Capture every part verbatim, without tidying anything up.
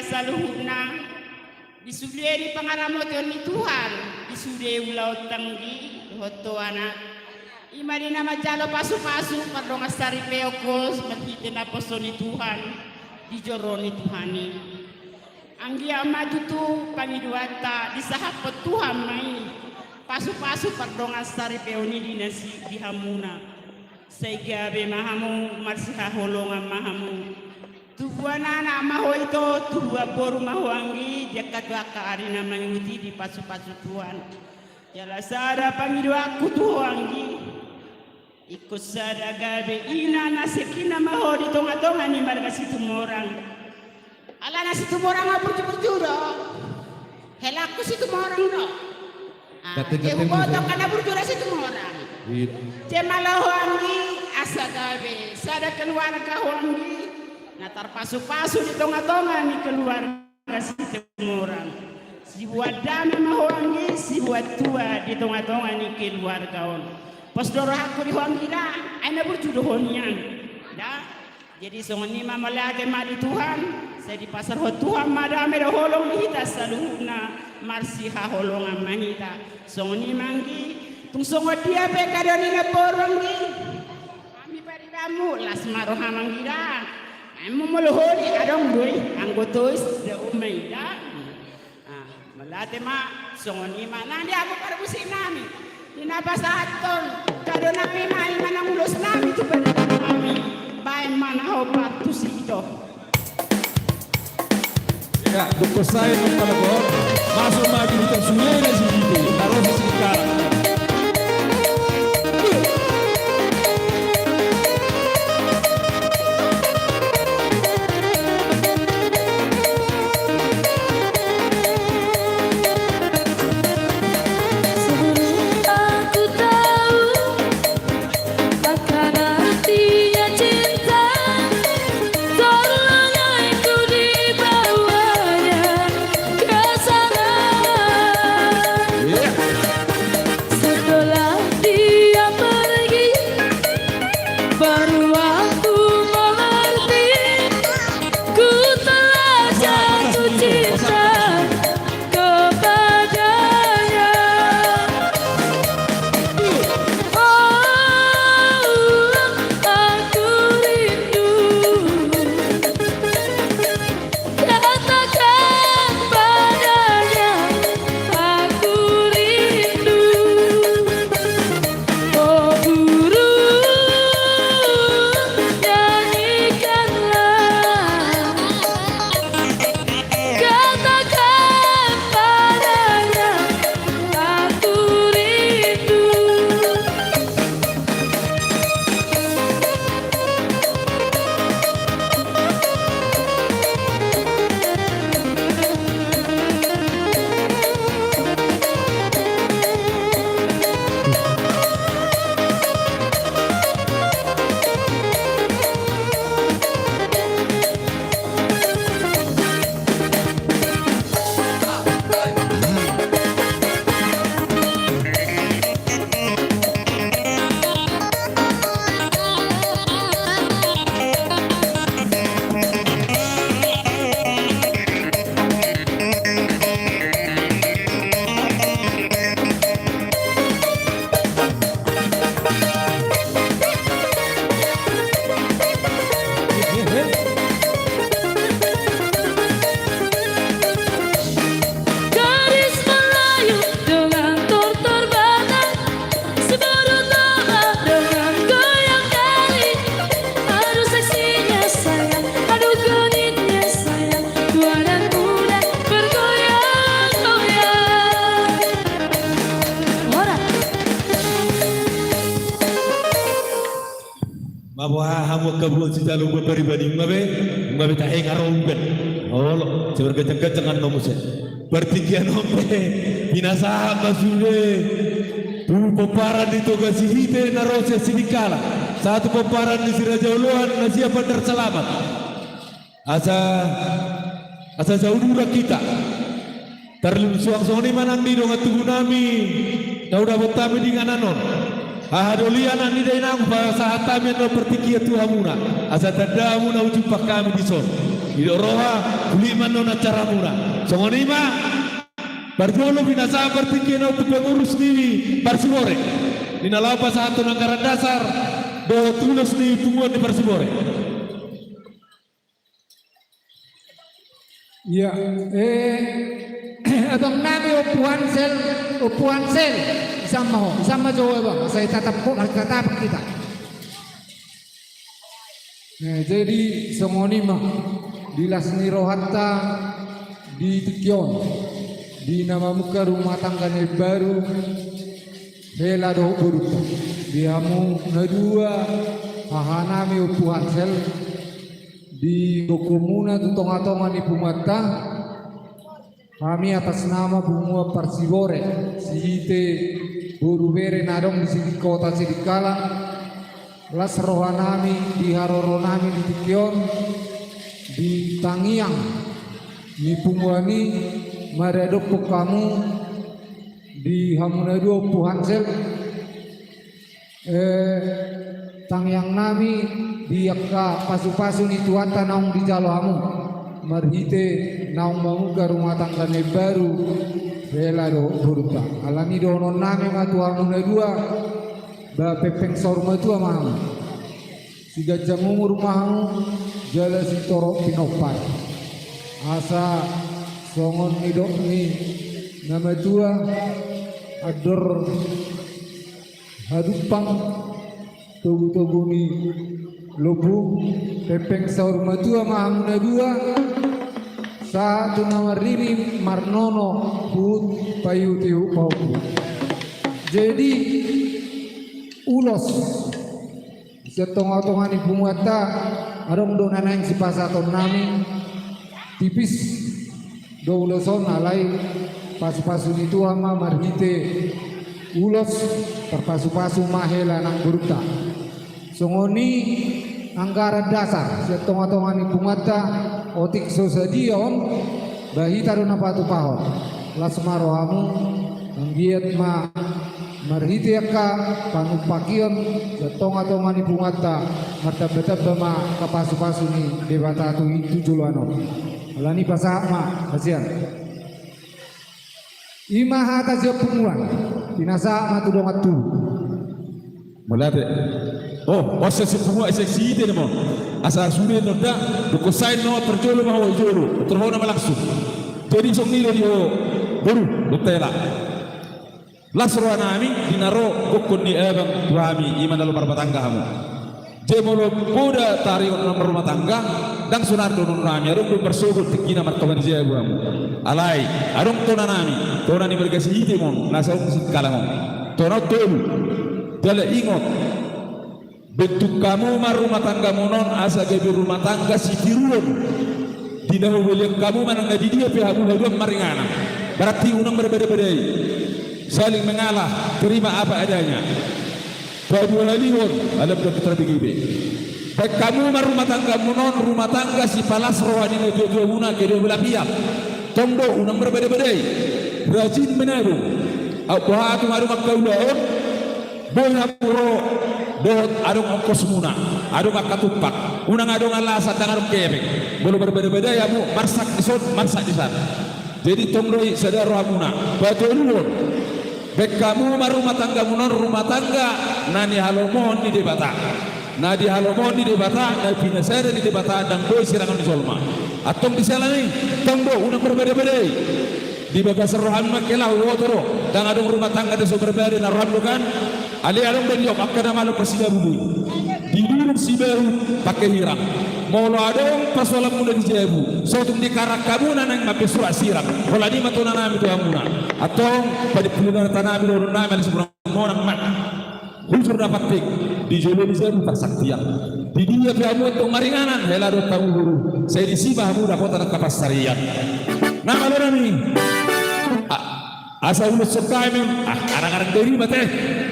saluhutna, di sude ni pangaramotion ni Tuhan, di sude ulaonta anggi dohot tohonanna, i ma di na manjalo pasupasu pardongansaripeon, marhite naposo ni Tuhan di joro ni Tuhan i. Anggiat ma tutu pangidoanta disahaphon Tuhan ma i, pasupasu pardongansaripeon i di na si, di hamuna. Sai gabe ma hamu, marsihaholongan ma hamu. Tubuan anak ma ho ito, tubuan boru ma ho anggi, di angka tu angka ari na mangihut i dipasupasu Tuhan. Jala sada pangidoanku tu ho anggi. Ingkon sada gabe ina na sekina ma ho di tongatonga ni marga Situmorang. Ala na Situmorang au burjuburju do. Helangku Situmorang do. Ah, gatte-gatte huboto angka na burju do Situmorang. Iya. Jala ma ho anggi, asa gabe sada keluarga ho anggi na tarpasupasu di tongatonga ni keluarga Situmorang. Sibuat dame ma ho anggi, sibuat tua di tongatonga ni keluarga on. Pos do rohangku di ho anggi da, ai na burju do ho nian. Da. Jadi songon i ma, mauliate ma di Tuhan, sai dipasarahon Tuhan ma dame dohot holong di hita saluhutna, marsihaholongan ma hita. Songon i ma anggi, tung songon dia pe angka doli na boru anggi. Hami paribanmu, las ma roham anggi da. Ai molo holi adong do i, anggo tois da umai da. Ah, mauliate ma, songon i ma. Nang di hamu parmusik nami, di na pasahathon kado nami ma i ma nang ulos nami tu pariban nami. Baen ma na ho parmusik do. Ya, dokter saya nang pala ko. Masuk ma di hutan Sulena sini, harus sini sekarang. Sebelum aku tahu akan artinya cinta, terlena ku dibawanya ke sana. Setelah dia pergi, baru aku mengerti, ku telah jatuh cinta kepadanya. Oh, aku rindu. Katakan padanya, aku rindu. Oh burung, nyanyikanlah. Katakan padanya, aku rindu. Gadis Melayu dengan tortor batang, sebaru toma dengan goyang kari. Aduh seksinya sayang, aduh genitnya sayang, tua dan muda bergoyang-goyang. Ora. Maboha hamu angka buat sitalu buat paribadi, nunga be, nunga be tahe nga ro umben. Olo, sebar gajang-gajang annon muse. Partingkian on pe pinasahat ma sude tu pomparan ni Toga Sihite na ro sian Sidikalang, sahat tu pomparan ni Si Raja Oloan na sian Bandar Salamat. Asa, asa saudara kita. Tarlumobi suang songon i ma nang di dongan tubu nami na hudapot hami di inganan on. Haha doli anak ni dainang, pasahat hami annon partingkian tu hamuna, asa tanda hamuna hujumpang hami dison. Didok roha, uli ma annon acaramuna. Songon i ma. Parjolo pinasahat partingkian on tu pengurus ni Parsibore, di na laho pasahathon anggaran dasar dohot ulos ni punguan ni Parsibore. Ia, eh, abang nami Ompu Hansel, Ompu Hansel, isam ma ho, isam ma jo ho abang, sai tatap, tatap hita. Nah, jadi songon i ma di las ni rohanta di tingki on, di na mamungka rumah tangga na imbaru, hela dohot borunta, di hamu na dua, haha nami Ompu Hansel, di gokhonmuna tu tonga-tonga ni punguanta, hami atas nama punguan Parsibore, sihite boru bere na adong di Sidikota Sidikalang, las roha nami di haroro nami di tingki on, di tangiang ni punguan i maradophon hamu, di hamu na dua Ompu Hansel, eh, tangiang nami di angka pasu-pasu ni Tuhanta naung dijalo hamu marhite naung mamungka rumah tangga na imbaru, hela dohot borunta. Alani dohonon nami ma tu hamu na dua, ba pengpeng saur matua ma hamu, siganjang umur ma hamu, jala sitorop pinompar. Asa songon nidok ni na matua, andor hadumpang, togu-togu ni lombu, pengpeng saur matua ma hamu na dua, sahat tu na marnini marnono, huhut paihut-ihut pahompu. Jadi, ulos sian tonga-tonga ni punguanta, adong do na naeng sipasahaton nami, tipis do ulos on, alai pasu-pasu ni Tuhan ma marhite ulos, tarpasu-pasu ma hela nang borunta. Songon i anggaran dasar sian tonga-tonga ni punguanta, otik so sadia on, ba hita do na patupahon. Las ma rohamu, anggiat ma marhite angka panumpahion sian tonga-tonga ni punguanta, martamba-tamba ma angka pasu-pasu ni Debata tu, tu joloan on. Alani pasahat ma hasian. I ma hata sian punguan, pinasahat ma tu dongan tubu. Mauliate. Oh, asa sian punguan, asa sihite nama. Asa sude nonda, dohot sai nama parjolo ma ho i jolo, tor ho nama langsung. Jadi songon i do di ho, boru, dohot hela. Las roha nami di na ro gokhon ni abang tu hami, i ma na laho marrumah tangga hamu. Jadi molo poda taringot na marrumah tangga, ndang sonari dohonon nami, adong do marsogot tingkina martonga ni jabu hamu. Alai adong tona nami, tona ni marga Sihitimon na saur ni Singkalang on. Tona on tolu. Jala ingot, bentuk hamu ma rumah tanggamon on asa gabe rumah tangga sitiruon. Di na hubalian hamu manang na di dia pe hamu haduan maringanan. Berarti unang marbada-badai. Saling mengalah, terima apa adanya. Paduahalihon, alam dan putra B G B. Baen hamu ma rumah tanggamon on rumah tangga sipalas roha ni natuatuamuna, kedua belah pihak. Tong do, unang marbada-badai. Rajin menabung. Au boha tung adong angka ulaon, boi hamu ro dohot adong ongkosmuna, adong angka tumpak. Unang adong alasan ndang adong kepeng. Molo marbada-badai hamu, marsak dison, marsak disan. Jadi tong do i sada rohamuna. Patoluhon, baen hamu ma rumah tanggamon on rumah tangga na nihalomohon ni Debata. Na dihalomohon ni Debata, na pinasada ni Debata, ndang boi sirangon ni jolma. Antong di siala ni i, tong do, unang marbada-badai. Di bagasan rohami ma hela huboto do, ndang adong rumah tangga na so marbada na roham do kan. Alai adong do didok angka na malo parsidabu boi. Didurung sibahu pangke hirang. Molo adong pasolanmuna di jabu, so tung dikarang hamuna naeng mambesuak sirang. Holan i ma tona nami tu hamuna. Antong, padi pulungan tanami dohonon nami, alis murang monang ma. Hujur na panting di jolo ni jabu parsaktian. Di dia pe hamu antong maringanan, hela dohot hamu boru, sai disi ma hamu dapotan angka pansarian. Na malo nami. A-, asa ulos songon hami, ah, arang-arang dairi ma te.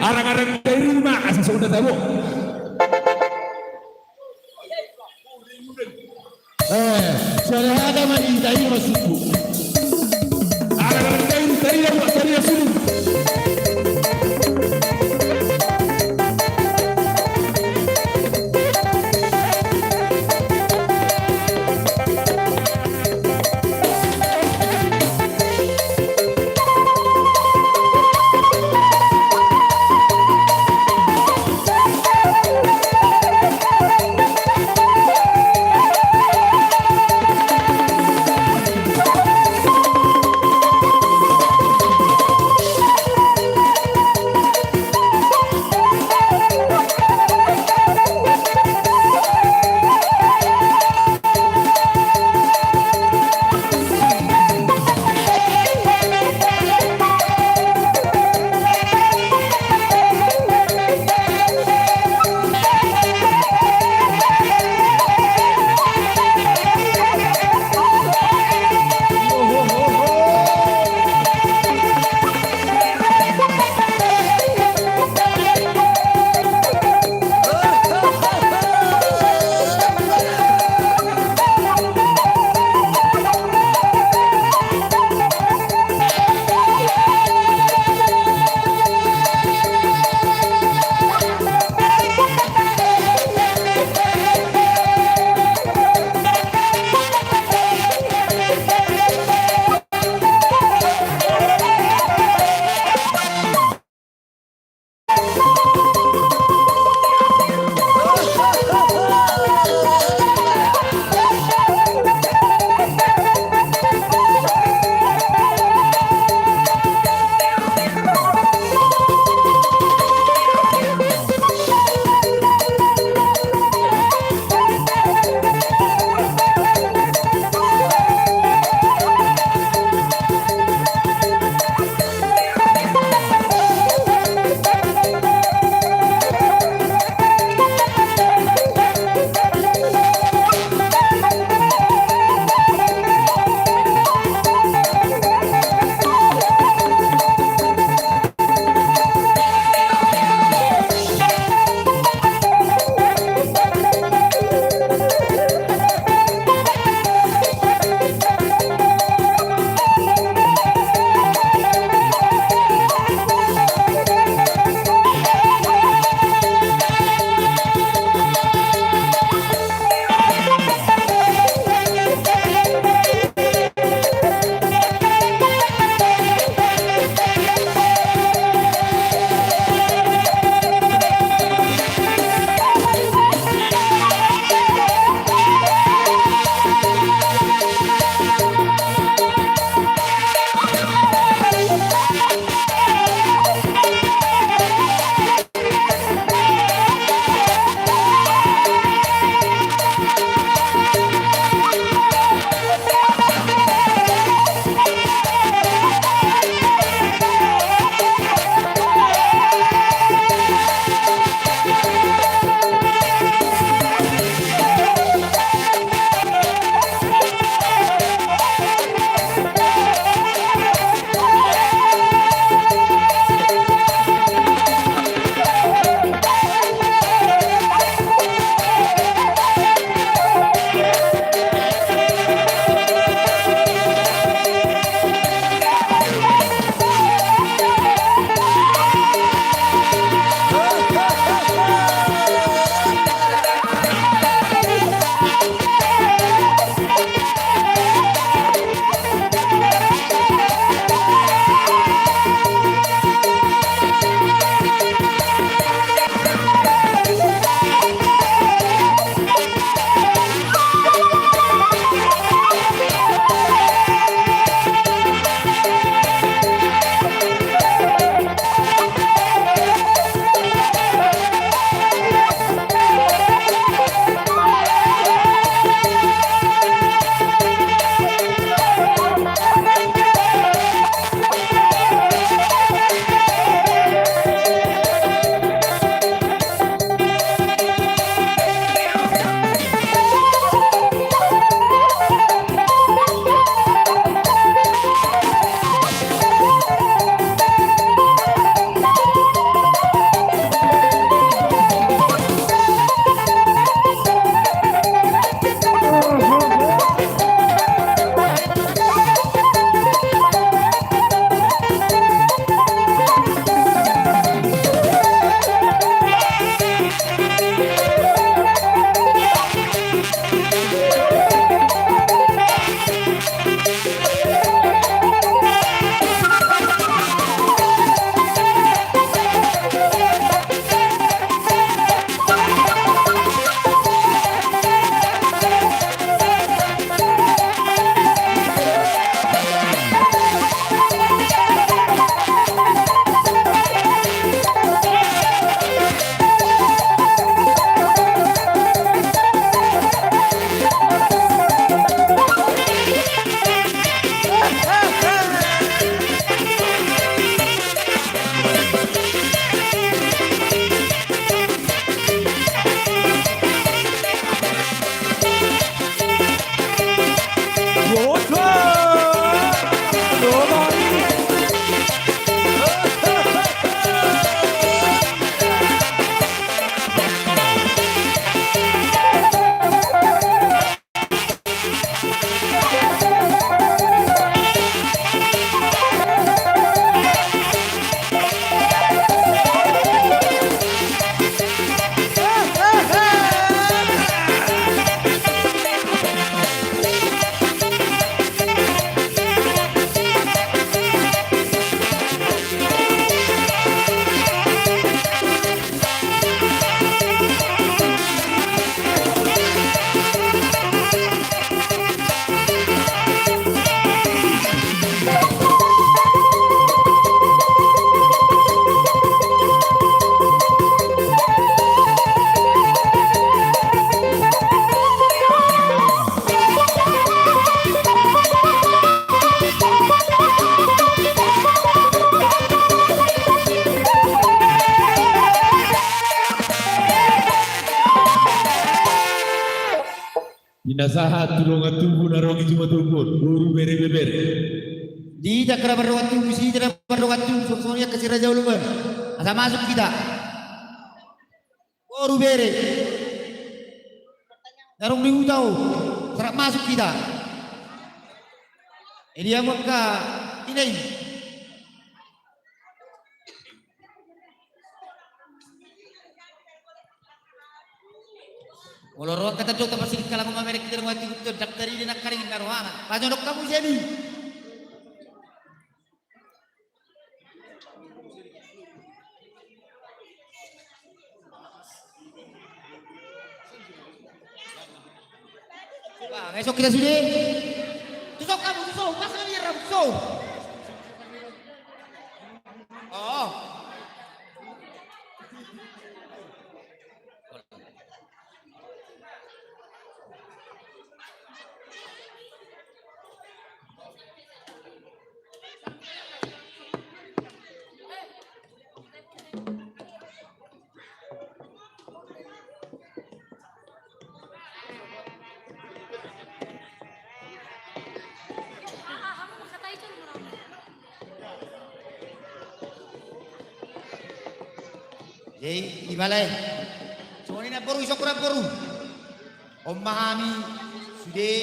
Arang-arang dairi ma, asa songon na tabo. Eh, suara ada ma di tadi masukku. Ada barang kain tadi yang buat tadi yang sulit. Pinasahat tu dongan tubu na ro di jumatubu on, boru, bere, ibebere. Di hita angka na mardongan tubu, di hita na mardongan tubu, songon i angka si Raja Oloban. Asa masuk hita. Boru, bere. Na adong di huta on, asa masuk hita. Edi amu angka ina i. Molo ro angka tandok tapasiding halak on mamereng hita dongan tubu, ndang tarida nangkaning na rohana. Pajonok hamu sian i. Bang, esok hita sude. Tusuk hamu, tusuk. Pas kami ram, tusuk. Oh. Jadi, di ma lae? Songon i namboru, isongku namboru. On ma hami sude,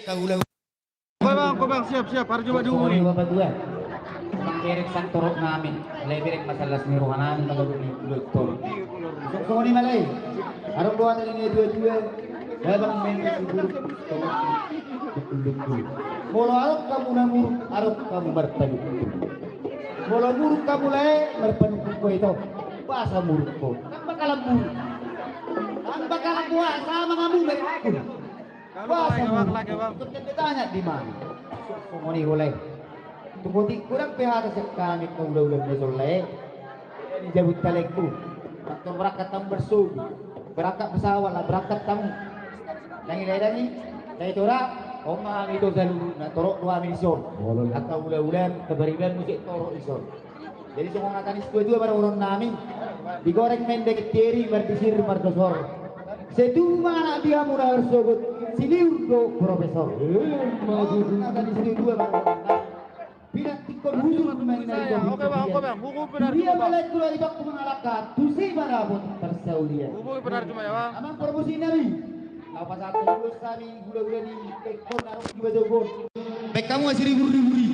kahula. Oke bang, oke bang, siap, siap, harus coba dihubungi. Songon i bapak tua. Mangkerek sang torop nami. Alai bereng ma las ni roha nami, molo dung i doktor. Songon i ma lae. Adong do hata ni na tua-tua. Babang menge subur. Molo adong hamu na muruk, adong hamu marpanungkun. Molo muruk hamu lae, marpanungkun ho ito. Boasa muruk ho? Ndang bakal muruk. Ndang bakal kuat sama hamu, marpanungkun. Boasa muruk ho? Ikut kan ditanya di mana? Songon i ho lae. Tung otik kurang pe hata sian hami angka hula-hula na dison lae. Dijabut talengku. Antong berangkat hamu marsogot. Berangkat pesawat lah, berangkat hamu. Nang i lae, nang i. Nang i tora, on ma hami do saluhutna, torop do hami dison. Angka hula-hula, angka pariban muse torop dison. Jadi songon hata ni situa-tua ma dohonon nami. Digoreng mendek teri, mardisir mardosor. Setubu ma anak di hamu na marsogot, siliur do profesor. Emma tutu. Hata ni situa-tua ma dohonon nami. Pinantikkon hujur ma inna. Oke bang, oke bang. Hubungi penerjemah bang. Dia malai kula ibak ku mangalangka, tusi ma dapot parsaulian. Hubungi penerjemah ya bang. Amang promosi nami. Lapas atau lulus nami, gula-gula ni, tekon narok di bajogon. Baik kamu masih ribur-riburi.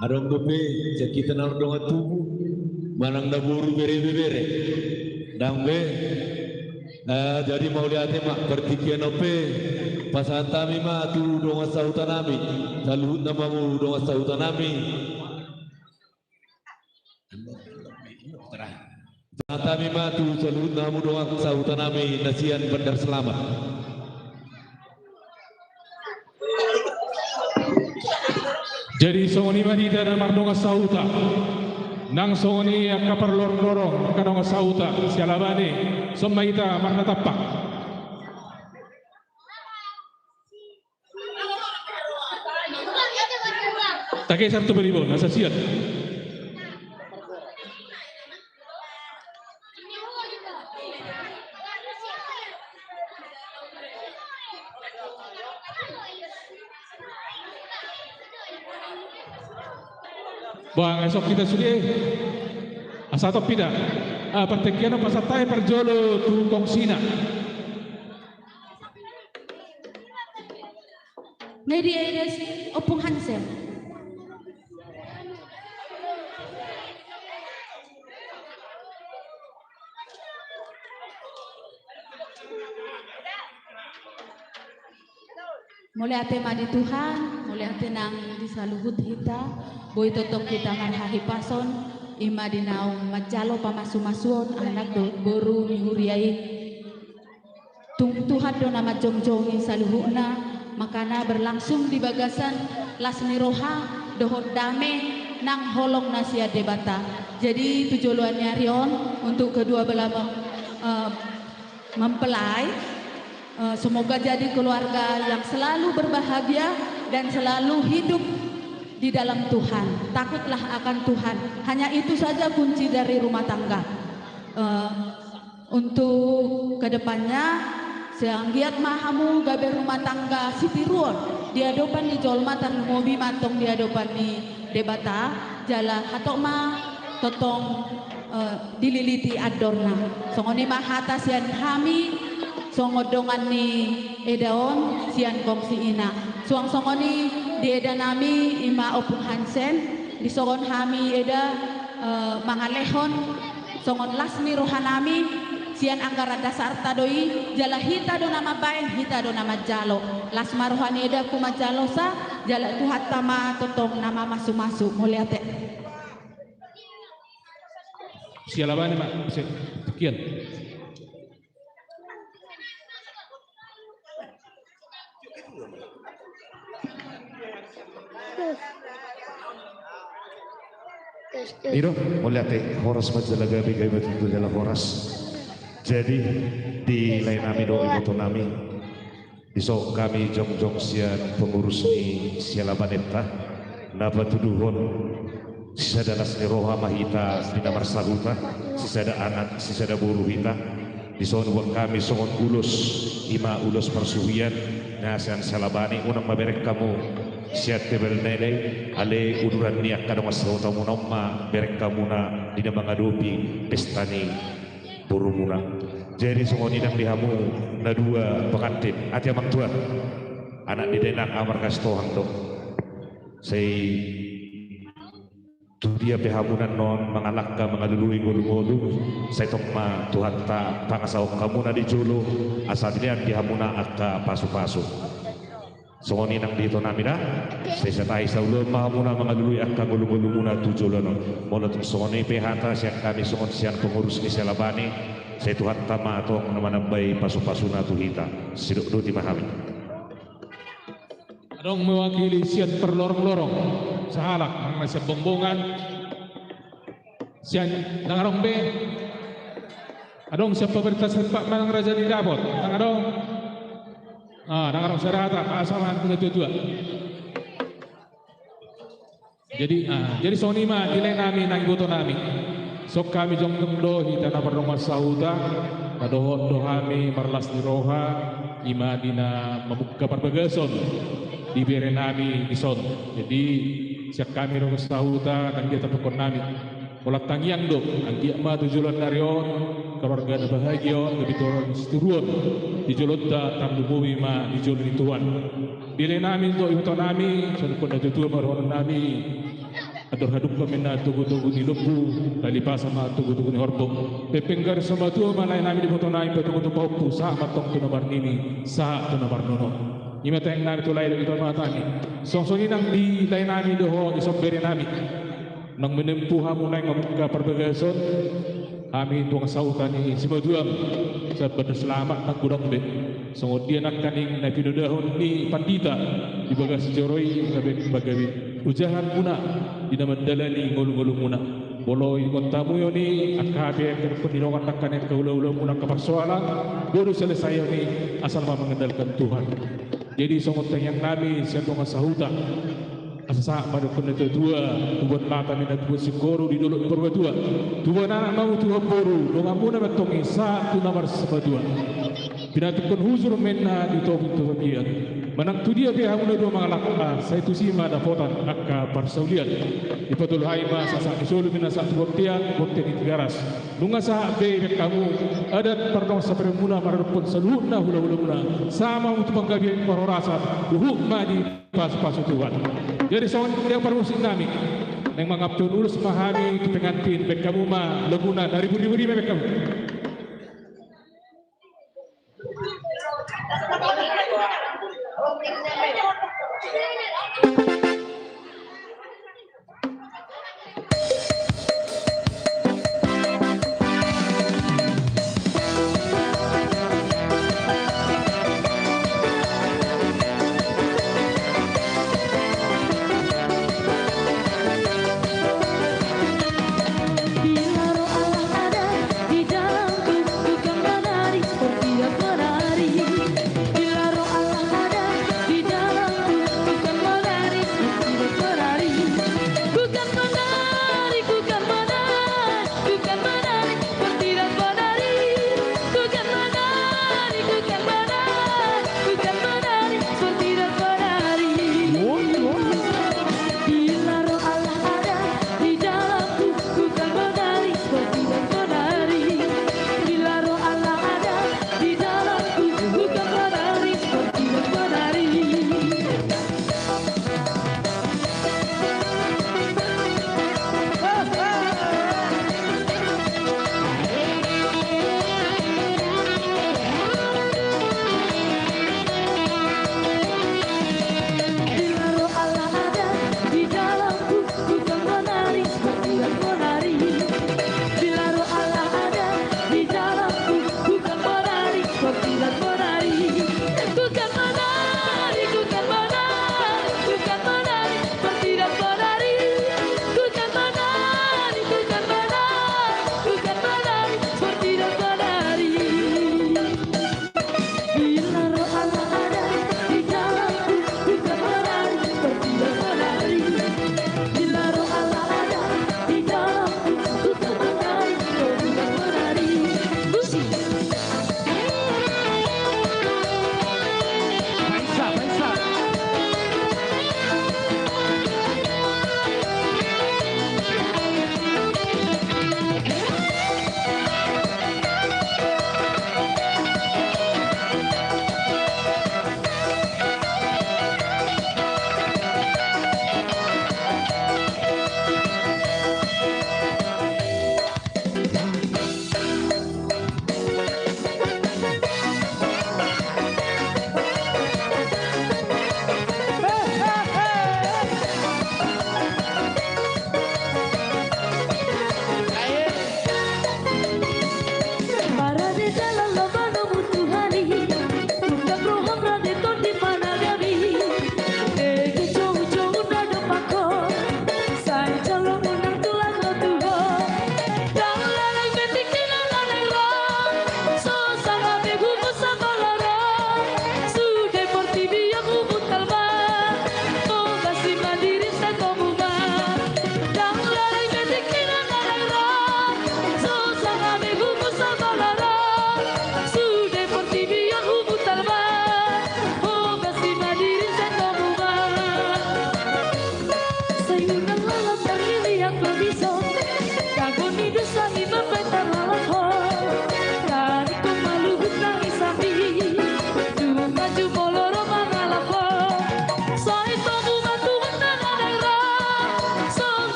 Adong dope sian hita na mardongan tubu manang na boru, bere, ibebere. Ndang be. Eh, jadi mauliate ma, partingkian on pe pasahat hami ma tu dongan sahuta nami, saluhutna ma hamu dongan sahuta nami. Pasahat hami ma tu saluhutna hamu dongan sahuta nami na sian Bandar Selamat. Jadi songon i ma di hita na mardongan sahuta. Nang songon i angka parlorong-lorong, angka dongan sahuta Sialabane, songon i ma hita marnatampak. Tageser tu balibo na sasian. Boha, nunga songon i hita sude. Asa top hita. Ah, partingkian on pasahat hami parjolo tu kongsina. Media Ida si Ompung Hansel. Mauliate ma di Tuhan, mauliate nang di saluhut hita, boi tongtong hita marhahipason, i ma di naung manjalo pamasumasuon anak dohot boru ni huria i. Tung Tuhan do na manjongjonggi saluhutna, makana berlangsung di bagasan las ni roha dohot dame nang holong na sian Debata. Jadi tu joloan ni ari on, untuk kedua belah mem-, eh, mempelai, eh, semoga jadi keluarga yang selalu berbahagia dan selalu hidup di dalam Tuhan. Takutlah akan Tuhan. Hanya itu saja kunci dari rumah tangga. Eh, Untuk kedepannya, sai anggiat ma hamu gabe rumah tangga sitiruon di adopan ni jolma, tarlumobi ma antong di adopan ni Debata, jala hatop ma tongtong, eh, dililiti andorna. Songon i ma hata sian hami, songon dongan ni eda on, sian kongsi ina. Suang songon i di eda nami, i ma Ompung Hansen, disogot hami eda, eh, mangalehon songon las ni roha nami, sian anggaran dasarta do i, jala hita do na mambaen, hita do na manjalo. Las ma roha ni eda tu manjalosa, jala Tuhanta ma tongtong na mamasumasu. Mauliate. Sialabane ma, se-, sekian. I do, mauliate, horas ma jala gabe, gabe ma tutu jala horas. Jadi, di lae nami dohot iboto nami, dison hami jongjong sian pengurus ni Sialabanenta, na patuduhon sisada las ni roha ma hita di na marsahuta, sisada anak, sisada boru hita. Dison huboan hami songon ulos, i ma ulos parsuhian na sian Sialabane, unang ma bereng hamu sian tebel na i, ale uduran ni angka dongan sahutamuna on ma bereng hamuna di na mangadopi pesta ni borumuna. Jadi songon i nang di hamu na dua pengantin, ate amangtua, anak ni dainang Amar Kasitohang do. Sai tu dia pe hamuna annon mangalangka mangalului ngolungolu, sai tong ma Tuhanta pangasahon hamuna di jolo, asa dilean di hamuna angka pasupasu. Songon i nang di ito nami da, sai satahi saoloan ma hamuna mangalului angka ngolungolumuna tu joloan on. Molo tung songon i pe hata sian hami songon sian pengurus ni Sialabane, sai Tuhanta ma tong na manambai pasupasuna tu hita. Sidok boti ma hami. Adong mewakili sian parlorong-lorong sahalak, manang na sian Bongbongan, sian, ndang adong be. Adong sian pemerintah setempat manang Raja ni Dapot, ndang adong. Ah, ndang adong, sada hata, asa ma tu na tua-tua. Jadi, ah, jadi songon i ma di lae nami nang iboto nami. Songon hami jongjong do hita na mardongan sahuta, na dohot do hami marlas ni roha, i ma di na mamungka parbagason di bere nami dison. Jadi sian hami dongan sahuta, nang dia tapukkon nami. Holan tangiang do, anggiat ma tu joloan ni ari on, keluarga na bahagia on, gabe tulang sitiruon di jolonta, tarlumobi ma di jolo ni Tuhan. Di lae nami dohot iboto nami, songon na tua-tua ma dohonon nami. Andor hadungka ma inna togutogu ni lombu, talipasan ma togutogu ni horbo. Pepenggar so matua ma lae nami di boto nami, patogu tu pahompu, sahat ma antong tu na marnini, sahat tu na marnono. I ma tahe nami tu lae dohot tu amanta nami. Songon i nang di lae nami dohot di son bere nami. Naung menempuh hamu naeng mamungka parbagason, hami dongan sahuta ni simatuam, sahat banta selamat nang godang be. Songon dia nangkaning na pinodahon ni pandita di bagas joro i, gabe, gabe ojahan muna di na mandalani ngolungolu muna. Molo ingkon tamuhon i angka hape, angka pardonganon nangkaning angka hulahula muna, angka parsoalan, boi do selesaion i asal ma mengandalkan Tuhan. Jadi songon tangiang nami sian dongan sahuta, asa sahat ma dohonon ni natuatua, tubuan lata ma inna tubuan singkoru di dolok ni Purbatua. Tubuan anak ma hamu, tubuan boru, dongan muna ma antong i sahat tu na marsimatua. Pinatupa hujur ma inna di topi tu tapian. Manang tu dia pe hamu na dua mangalangka, sai tusi ma dapotan angka parsaulian. Dipatolhas ma sahat-sahat ni solu ma inna sahat tu bontean, bontean ni Tigaras. Nunga sahat be bahen hamu adat pardongan sapere muna maradophon saluhutna hulahula muna. Sahat ma hamu tu panggabean parhorasan, huhut ma dipasupasu Tuhan. Jadi songon dia parmusik nami. Naeng mangampu ulos ma hami tu pengantin, bahen hamu ma laguna na riburibu i ma, bahen hamu. Bila ro alat adat di dalam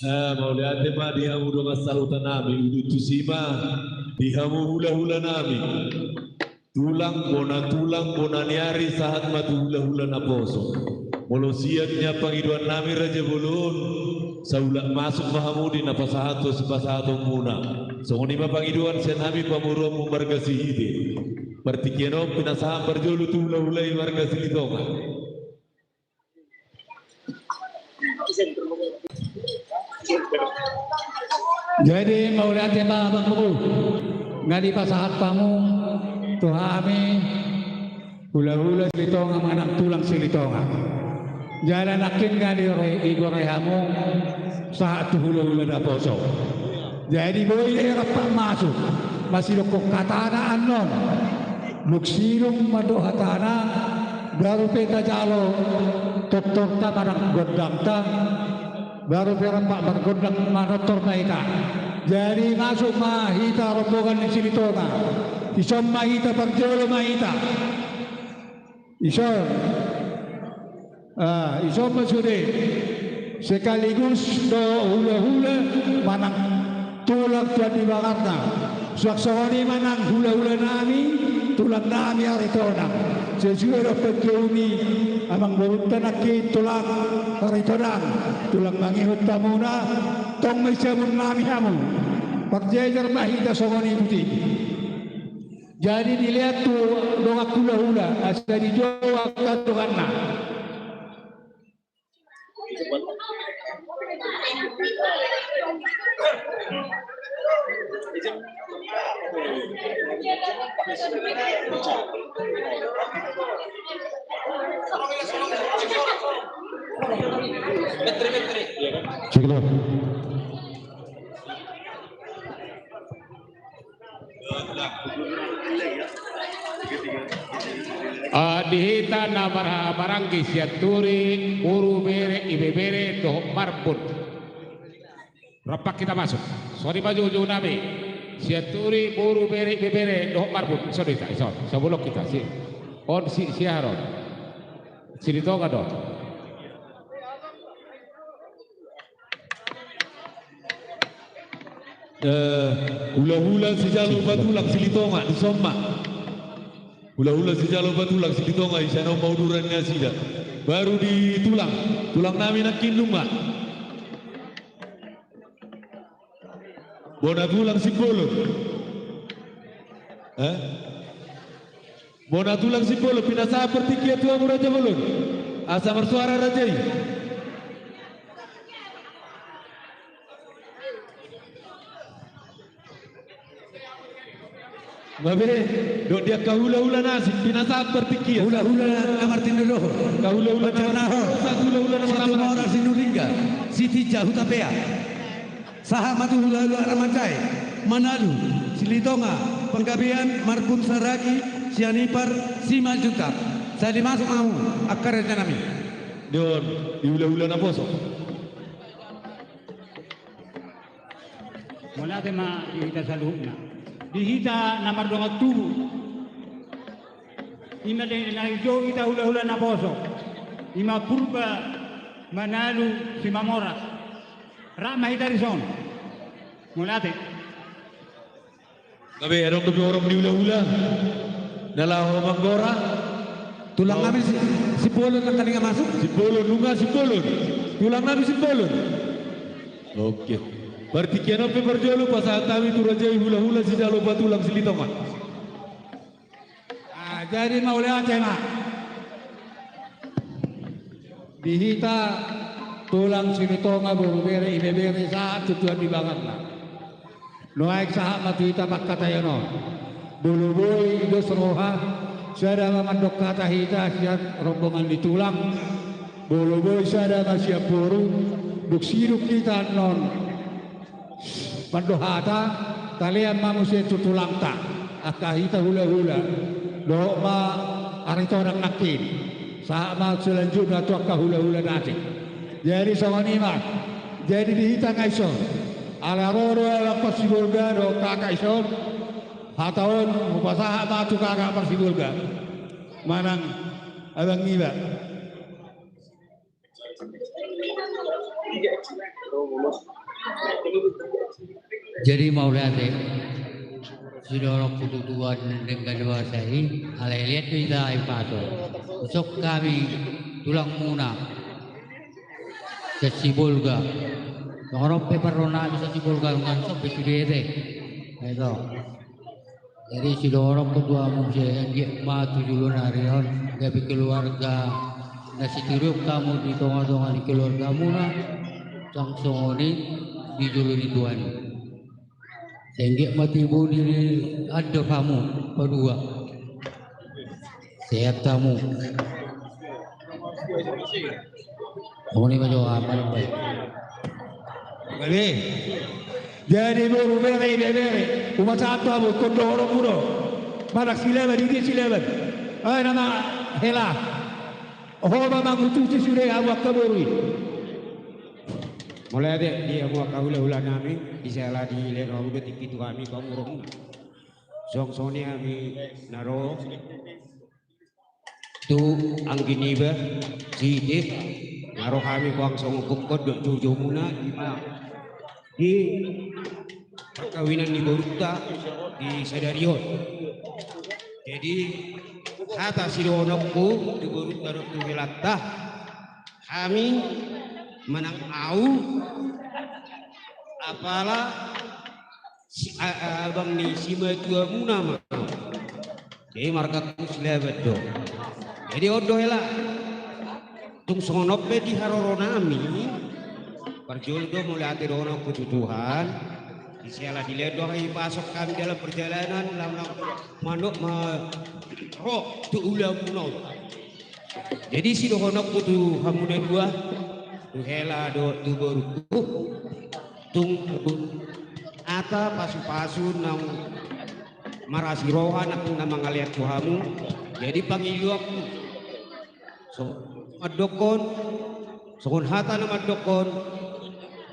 Ah, mauliate ma di hamu dongan sahuta nami, udut tusi ma di hamu hulahula nami. Tulang, bona tulang, bona ni ari, sahat ma tu hulahula naposo. Molo siap nian pangidoan nami raja bolon, sai masuk ma hamu di na pasahat, sipasahatonmuna. Songon i ma pangidoan sian hami pamoruonmu marga Sihite. Partingkian on pinasahat parjolo tu hulahula i marga Silitonga. Jadi mauliate ma amangboru, nga dipasahat hamu tu hami hulahula Silitonga manang tulang Silitonga. Jala nangkin nga diore, igore hamu sahat tu hulahula naposo. Jadi boi do rap masuk, masidokkon hatana annon. Dung sidung mandok hatana, baru pe tajalo tortorta manang gondangta, baru pe rap margondang manortor ma hita. Jadi masuk ma hita rombongan ni Silitonga. Dison ma hita, parjolo ma hita. Dison. Ah, dison ma sude. Sekaligus do hulahula manang tulang tu andibangarna. Suang songon i manang hulahula nami, tulang nami Aritonang. Sesuai dohot panjou ni amangborunta nangkin tulang Aritonang, tulang mangihut hamuna, tong ma siamun nami hamu. Parjejer ma hita songon i buti. Jadi dilehon tu dongan hulahula, asa dijou angka donganna. Cek lo. Ah, di hita na marhaha maranggi, Sianturi, boru, bere, ibebere dohot marbun. Rap hita masuk. Songon i ma joujou nami. Sianturi, boru, bere, ibebere dohot marbun. Dison hita, dison. Sabolon hita si. On si, si aha on? Silitonga do. Eh, hulahula sijalo upa tulang Silitonga, dison ma. Hulahula sijalo upa tulang Silitonga, di son ma uduran nasida. Baru di tulang, tulang nami nangkin nunga. Bona tulang Simbolon. Eh? Bona tulang Simbolon, pinasahat partingkian tu hamu raja bolon. Asa marsuara raja i. Gabe, dohot di angka hulahula na asing, pinasahat partingkian. Hulahula na martinodohon. Angka hulahula na martinodohon. Sahat hulahula na martinodohon. Situmorang Sinuringga, Sitinja Hutapea. Sahat ma tu hulahula Ramanjae, Manalu, Silitonga, Panggabean, Marbun, Saragi, Sianipar, Simanjuntak. Sai masuk ma hamu angka raja nami. Di on, di hulahula naposo. Mauliate ma di hita saluhutna. Di hita na mardongan tubu. Ima di na dijou hita hulahula naposo. Ima Purba, Manalu, Simamora. Rap ma hita dison. Mauliate. Gabe, adong dope horong ni hulahula na laho manggora. Tulang nami si, Simbolon nangkaningan masuk. Simbolon, nunga Simbolon. Tulang nami Simbolon. Oke. Partingkian on pe parjolo pasahat hami tu raja i hulahula sijalo upa tulang Silitonga. Ah, jadi mauliate ma. Di hita tulang Silitonga boru bere ibebere sahat tu andibangarna. Nuaeng sahat ma tu hita pangkataion on. Molo boi dos roha, Sada ma mandok hata hita sian rombongan ni tulang. Molo boi sada ma sian boru, dung sidung hita annon mandok hata, talean ma muse tu tulangta, angka hita hulahula, dohot ma aritonang nangkin. Sahat ma selanjutna tu angka hulahula na asing. Jadi songon i ma. Jadi di hita nga ison. Ala ro do abang Parsibolga dohot kakak ison. Hata on hupasahat ma tu kakak Parsibolga manang abang iba. Jadi mauliate, sidohononku tu tuan denggan dewasa i, alai liat do hita i paso. Isok hami tulangmuna sian Sibolga. Songon on pe parro nami sian Sibolga, nunga songon pe sude ate. Ito. Jadi sidohononku tu hamu muse, anggiat ma tu joloan ni ari on gabe keluarga na sitiruon hamu di tongatonga ni keluargamuna, songon i di jolo ni Tuhan i. Sai anggiat ma tibu ni andor hamu padua. Sehat hamu. Songon i ma jo, aman baik. Jadi boru, bere, ibebere, umat satu hamu, ingkon dohononmu do. Manang Silaban, i dia Silaban. Ai nama hela. Ho ma mangutusi sude hamu angka boru i. Mauliate di hamu angka hulahula nami, di siala dilehon hamu do tingki tu hami pangurungna. Songon i hami na ro tu anggi niba, sititi, na ro hami puang songon pungkon dohot joujomuna, ima di parkawinan ni borunta di sadari on. Jadi hata sidohononku tu borunta dohot tu helanta, hami manang au, apala si, a, a, abang ni simatuamuna ma. Jadi margangku Silaban do. Jadi on do hela. Tung songon on pe di haroro nami, parjolo do mauliate dohononku tu Tuhan. Di siala dilehon do hami pasok hami dalam perjalanan, lam, lam, manuk ma, ro tu ulaonmuna on. Jadi sidohononku tu hamu na dua, tu hela dohot tu borungku, tung hata pasupasu naung marasi roha nang na mangalean tu hamu. Jadi pangidoanku, so, mandokkon, songon hata na mandokkon,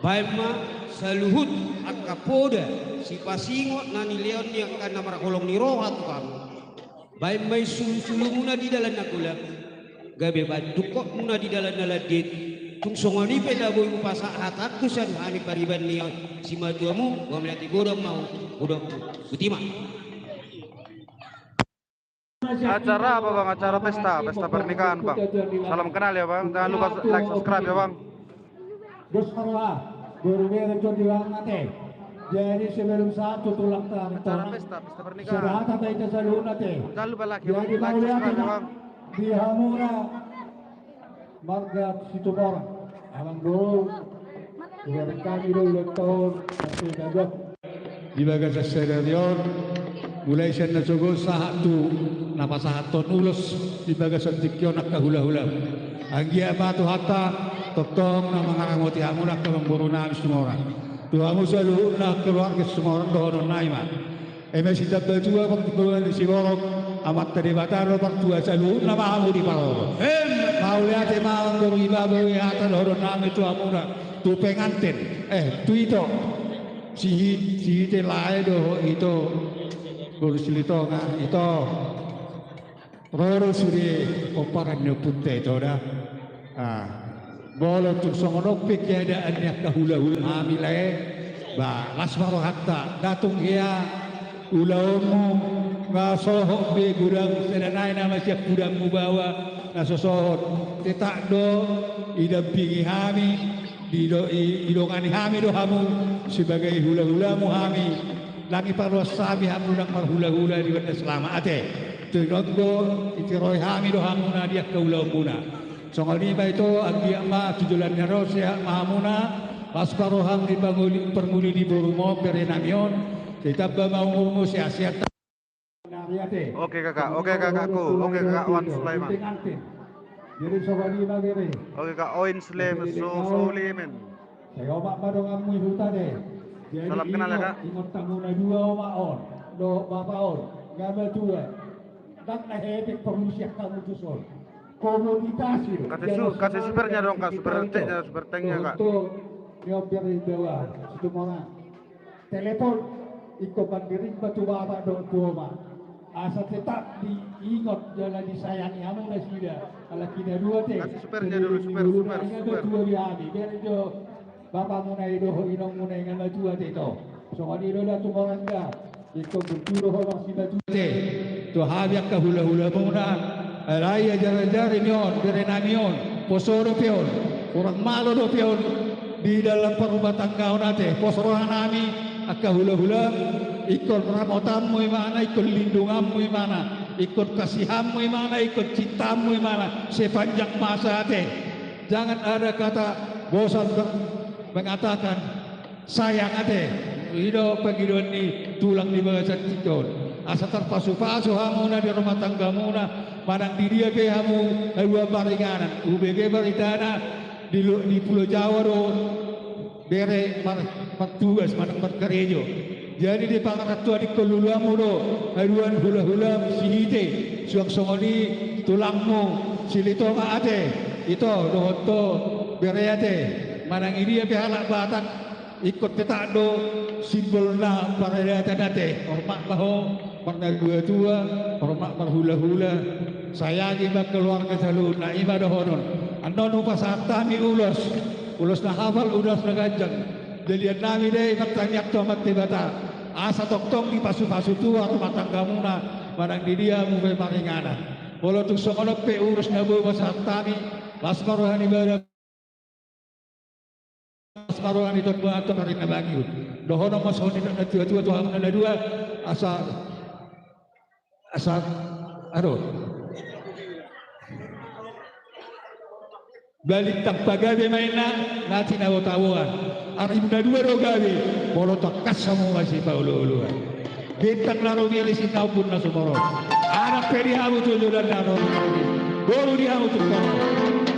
baen ma saluhut angka poda sipasingot na nilehon ni angka na marholong ni roha tu hamu. Baen ma i sulusulumuna di dalan na golap, gabe baen tungkotmuna di dalan na landit. Tung songon i pe na boi hupasahat hatangku sian hami pariban ni simatuamu, mauliate godang ma hudok. Botima. Acara apa, Bang? Acara pesta, pesta pernikahan, Bang. Salam kenal ya, Bang. Jangan lupa like, subscribe ya, Bang. Dos ma roha, boru, bere, tondi, amang, ate. Jadi sebelum sahat tu tulangta, acara pesta, pesta pernikahan. Sahat ma hita saluhutna, ate. Jangan lupa like ya, Bang. Jadi like, subscribe ya, Bang. Di hamuna marga Situmorang, amang boru, ibarat hami do ulang tahun, ate, bagas. Di bagasan sadari on, mulai sian na sogot sahat tu na pasahathon ulos di bagasan tingki on angka hulahula. Anggiat ma Tuhanta tongtong na mangaramoti hamu angka amangboru nami Situmorang. Tu hamu saluhutna keluarga Situmorang dohonon nami ma. Eme sitambatua pangkuburan ni siborok, Amanta Debata do partua saluhutna ma hamu diparorot. Mauliate ma amangboru, i ma boi hata dohonon nami tu hamuna, tu penganten, eh, tu ito. Sihite, sihite lae dohot ito, boru Silitonga, ito. Ro do sude pomparan ni ompunta ito da. Ah, molo tung songon on pe keadaan ni angka hulahula hami lae, ba las ma rohanta, nda tung hea ulaonmu, nga sohot be godang sada nai nama sian hudangmu baoa na so sohot. Tetap do idampingi hami, dido-, i-, idongani hami do hamu sebagai hulahulamu hami. Ndang iparluas hami hamu nang marhulahula di banda selama, ate. Tung i do, itiroi hami do hamuna di angka ulaonmuna. Songon i ma ito, anggiat ma tu joloan ni ari on sehat ma hamuna. Las ma roham di pangoli-, parngoli ni borum on, bere nami on. Sai tamba ma umurmu, sehat-sehat. Oke kakak, oke kakakku, oke kakak Wan Sulaiman. Oke kak Oin Sulaiman, so, Suleiman. Sai omak ma donganmu i huta de. Jadi salam kenal ya, Kak. Ingot hamu na dua omak on dohot bapa on, nga matua. Ndang na hepeng porlu sian hamu tuson. Komunikasi do. Kasih su-, kasih supernya dong, Kak, super chat-nya, super thank-nya, Kak. Untuk nyober di bawah, Situmorang. Telepon, ingkon manggiring ma tu bapa dohot tu omak. Asa tetap diingot jala disayangi hamu nasida. Alai na dua te. Kasih supernya dulu, super, super, super. Bere jo bapamuna i dohot inongmuna i nga matua te, ito. Songon i do da tu Morangga. Ingkon berjuru ho masimatua te. Tu hami angka hulahulamuna. Alai ajarajari ni on, berenami on. Poso dope on. Hurang malo dope on. Di dalam parrumatanggaon ate, pos rohanami, angka hulahulam, ingkon ramotanmu imana, ingkon lindunganmu imana, ingkon kasihanmu imana, ingkon cintamu imana, sepanjang masa ate. Jangan ada kata bosan ber-, mengatakan sayang ate. I do pangidoan ni tulang di bagasan tingki on. Asa tarpasupasu hamuna di rumah tanggamuna, manang di dia pe hamu na dua maringanan. Hubege baritana, di lu-, di Pulo Jawa do bere mar-, martugas manang markarejo. Jadi di pangarantoan ingkon luluanmu do haduan hulahulam Sihite, suang songon i tulangmu Silitonga ate, ito dohot ho bere ate, manang i dia pe halak Batak, ingkon tetap do simbolna paradaton ate, hormat ma ho marnatuatua, hormat marhulahula, sayangi ma keluarga saluhutna, i ma dohonon. Annon hupasahat hami ulos, ulos na hafal, ulos na ganjang. Dalihan nami do i martangiang tu Amanta Debata, asa tongtong dipasupasu Tuhan rumah tanggamuna, manang di dia hamu pe maringanan. Molo tung songon on pe ulos na boi pasahat hami, las ma roha ni badan, las ma roha ni tondi, ari na mangihut. Dohonon ma songon i natuatua tu hamuna na dua, asa, asa, aduh. Balintang pagabe ma inna, na tinabotaboan. Arimuna na dua do gabe, molo tangkas hamu masipaolooloan. Bintang na rumiris inna ombun na sumorop. Anak pe di hamu tu joloan na ro. Boru di hamu tu ro.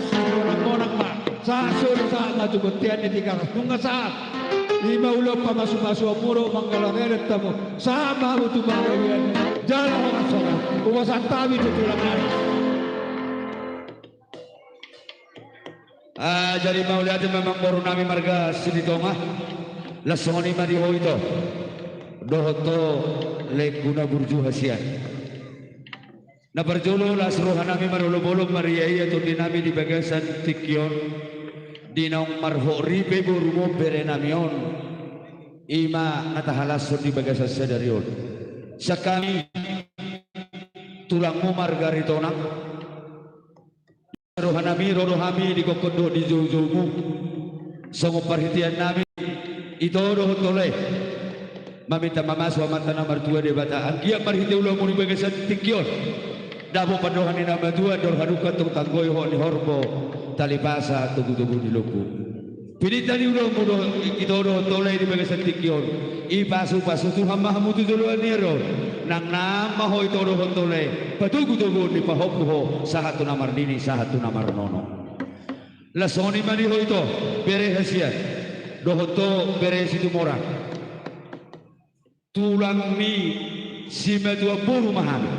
Simonangmonang ma. Sahat solu sahat ma tu bontean ni Tigaras. Nunga sahat. I ma ulaon pamasumasuonmu dohot manggalar adat hamu. Sahat ma hamu tu panggabean. Jala horas-horas. Hupasahat hami tu tulang nami. Ah, jadi mauliate ma amangboru nami marga Silitonga. Las songon i ma di ho ito dohot ho lengkuna burju hasian. Na parjolo las roha nami marolopolop mariaia tondi nami di bagasan tingki on. Di naung marhot ripe borumu on, bere nami on. I ma na tahalashon di bagasan sadari on. Sian hami tulangmu marga Aritonang. Roha nami, ro do hami di gokhon dohot di joujoumu. Songon parhitean nami, ito dohot tole. Maminta mamasu Amanta na martua Debata. Anggiat marhite ulaonmu di bagasan tingki on. Dapot pandohan ni na matua, andor hadungka tong tanggoi, hot ni horbo, tali pasa, togutogu ni lombu. Pinta ni ulaonmu do, ito dohot tole di bagasan tingki on. Dipasupasu Tuhan ma hamu tu joloan ni ari on. Nangnang ma ho ito dohot tole. Patogutoguon ni pahompu ho. Sahat tu na marnini, sahat tu na marnono. Las songon i ma di ho ito. Bere hasian. Dohot ho bere Situmorang. Tulang ni simatua boru ma hami.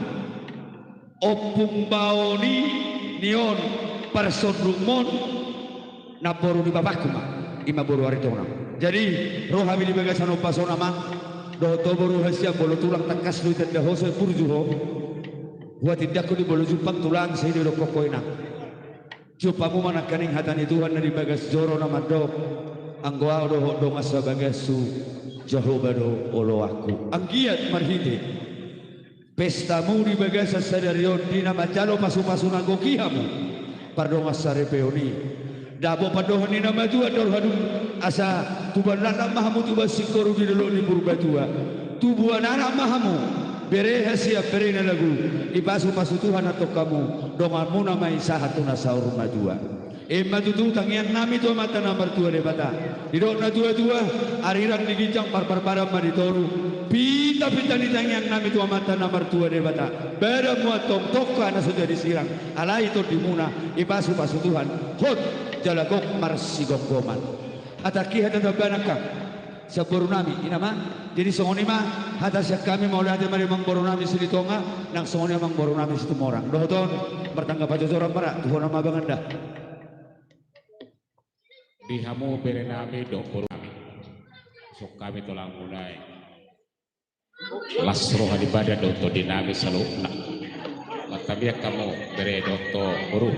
Ompung bao ni on parsondukmon, namboru ni bapangku ma, i ma boru Aritonang. Jadi ro hami di bagasan ombas on amang, dohot ho boru hasian, molo tulang tangkas do itanda ho, sai burju ho. Huatindangku di molo jumpang tulang, sai do idokkon ho inang. Jumpa hamu ma nangkaning hata ni Tuhan na di bagas joro na mandok, anggo ahu dohot dongan sabagashu, Jahowa do oloanku. Anggiat marhite pestamu di bagasan sadari on, di na manjalo pasupasu na gok i hamu, pardongan saripeon i. Dapot pandohan ni na matua, andor hadung, asa tubuan landak ma hamu, tubuan singkoru di dolok ni Purbatua. Tubuan anak ma hamu, bere hasian, bere na lagu, dipasupasu Tuhan antong hamu, donganmuna ma i sahat tu na saur matua. I ma tutu tangiang nami tu Amanta na martua Debata. Didok natuatua, arirang di ginjang, parpar badan ma di toru. Pinta-pinta ni tangiang nami tu Amanta na martua Debata, badan ma antong tongka na so jadi sirang, alai tondimuna dipasupasu Tuhan, hot jala gok marsigomgoman. Hatangki hata tambahan angka sian boru nami, i ma. Jadi songon i ma hata sian hami, mauliate ma di amangboru nami Silitonga, nang songon i amangboru nami Situmorang. Dohot on, martangga pajojoran ma ra, tu hona ma banganda. Di hamu bere nami dohot boru nami, songon hami tulangmuna i, las roha ni badan dohot tondi nami saluhutna. Martangiang hamu bere dohot boru,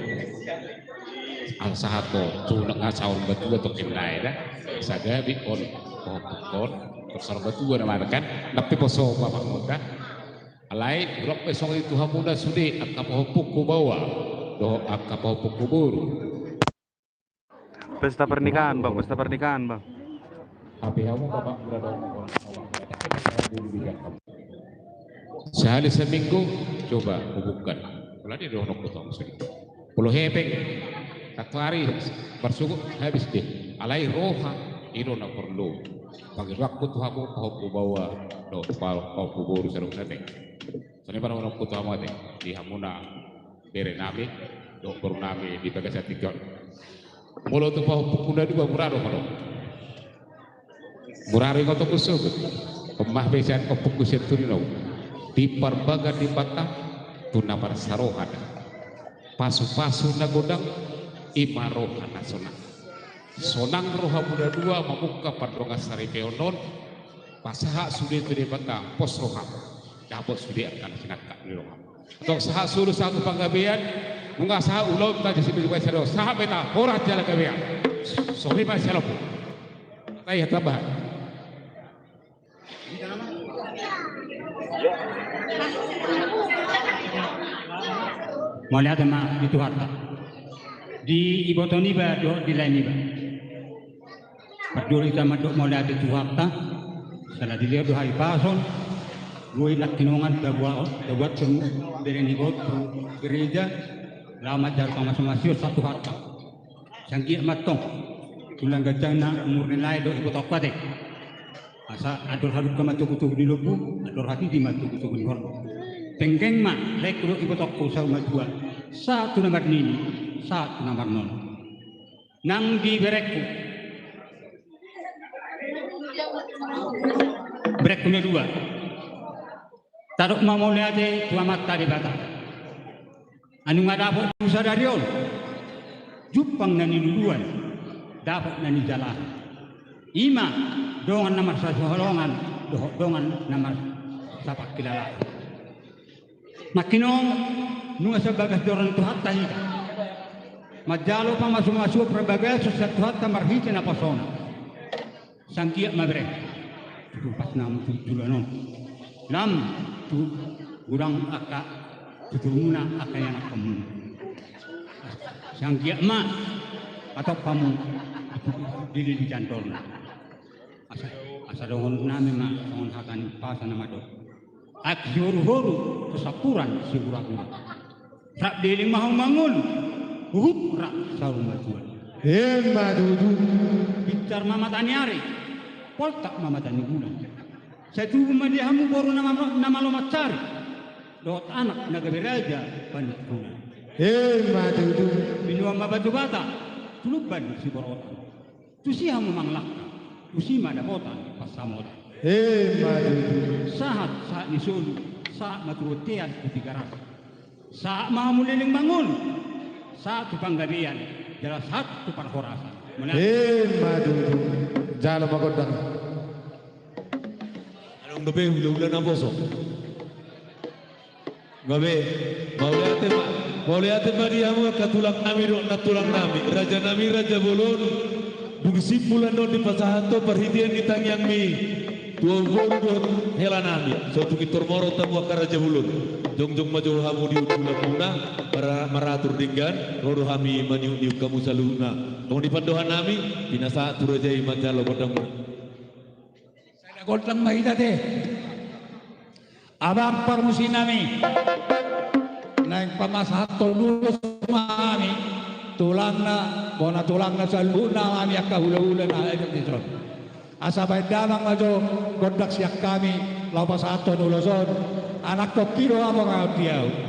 asa sahat do tu nunga saur matua tongkin nai da. Asa gabe on pahompungkon, tor saur matua nama kan, nang pe poso bapakmuna. Alai hurang pe songon i tu hamuna sude angka pahompungku baoa dohot angka pahompungku boru. Pesta pernikahan, Bang, pesta pernikahan, Bang. Hape hamu bapak mura dong. Sehari seminggu coba hubungkan. Kalau dia dohononku tong sudah. Pulo hepeng. Satu hari bersyukur habis deh. Alai roha i do na porlu. Bagi waktu tu hamu pahompu baoa dohot pahompu boru saluhutna te. Songon i ma dohononku tu hamu ate, di hamuna bere nami dohot boru nami di bagasan tingki on. Molo tu pahompungku na dua mura do, molo mura do ingotonku sogot. Pemah be sian ompungku sian Turinau. Diparbaga Debata tu na marsaroha da. Pasupasu na godang, i ma roha na sonang. Sonang rohamuna dua mamungka pardongan saripeon on. Pasahat sude tu Debata, pos roham. Dapot sude angka na sinangkap ni roham. Tong sahat solu sahat tu panggabean, nunga sahat ulaonta jasi pe jupai sado, sahat ma hita horas jala gabean. Songon i ma sian ompung. Ai hata bahat. Mauliate ma di Tuhanta. Di iboto niba dohot di lae niba. Parjolo hita mandok mauliate tu Tuhanta, sala dilehon do hahipason, boi nangkiningan tabuat, tabuat tu bere niba on tu gereja, laho manjalo pamasumasu sian Tuhanta. Sanggiat ma antong, tulang ganjangna umur ni lae dohot ibotongku ate. Asa andor hadungka ma togutogu ni lombu, andor hatiti ma togutogu ni horbo. Penggeng ma laengku dohot ibotongku saur matua, sahat tu na marnini, sahat tu na marnono. Nang di berengku, berengku na dua. Tadok ma mauliate tu Amanta Debata. Ai nunga dapot tu sadari on jumpang na niluluan, dapot na nijalahan. I ma dongan na marsihaholongan dohot dongan na marsapangkilalaan. Nangkiningan nunga sian bagas joro ni Tuhanta hita manjalo pamasumasuon parbagason sian Tuhanta marhite naposona. Sanggiat ma bere. Tu pas nama tu joloan on. Lam tu godang angka tuturmuna angka ianakhonmuna. Sanggiat ma hatop hamu dilili jandolna. Asa, asa dohonon nami ma songon hata ni umpasa na mandok. Aek sihoruhoru, tu sampuran sihurahura. Rap leleng ma hamu mangolu, huhut rap saur matua. Emma tutu. Binsar ma mata ni ari, poltak ma mata ni bulan. Sai tubu ma di hamu boru na malo, na malo mansari. Dohot anak na gabe raja panungkunan. Emma tutu. Binuan ma batu bata, tu lumban siborotan. Tusi hamu mangalangka, tusi ma dapotan pansamotan. Emma tutu. Sahat, sahat ni solu, sahat ma tu bontean tu Tigaras. Sahat ma hamu leleng mangolu, sahat tu panggabean, jala sahat tu parhorasan. Emma tutu. Jalo ma gondang. Adong dope hulahula naposo. Gabe, mauliate ma, mauliate ma di hamu angka tulang nami dohot nantulang nami, raja nami, raja bolon, dung simpul annon dipasahat ho parhitean ni tangiangmi tu boru dohot hela nami, so tung pintor morot hamu angka raja bolon, jongjong ma jo hamu di hundulanmuna, maratur denggan, ro do hami maniukniuk hamu saluhutna. Tong di pandohan nami, pinasahat tu raja i manjalo gondangmuna. Sada gondang ma hita te. Abang parmusi nami, naeng pamasahathon ulos ma hami, tulangna, bona tulangna saluhutna hami angka hulahula na hadir dison. Asa baen damang ma jo gondang sian hami, laho pasahathon ulos on. Anakhonki do amang, ahu di ahu.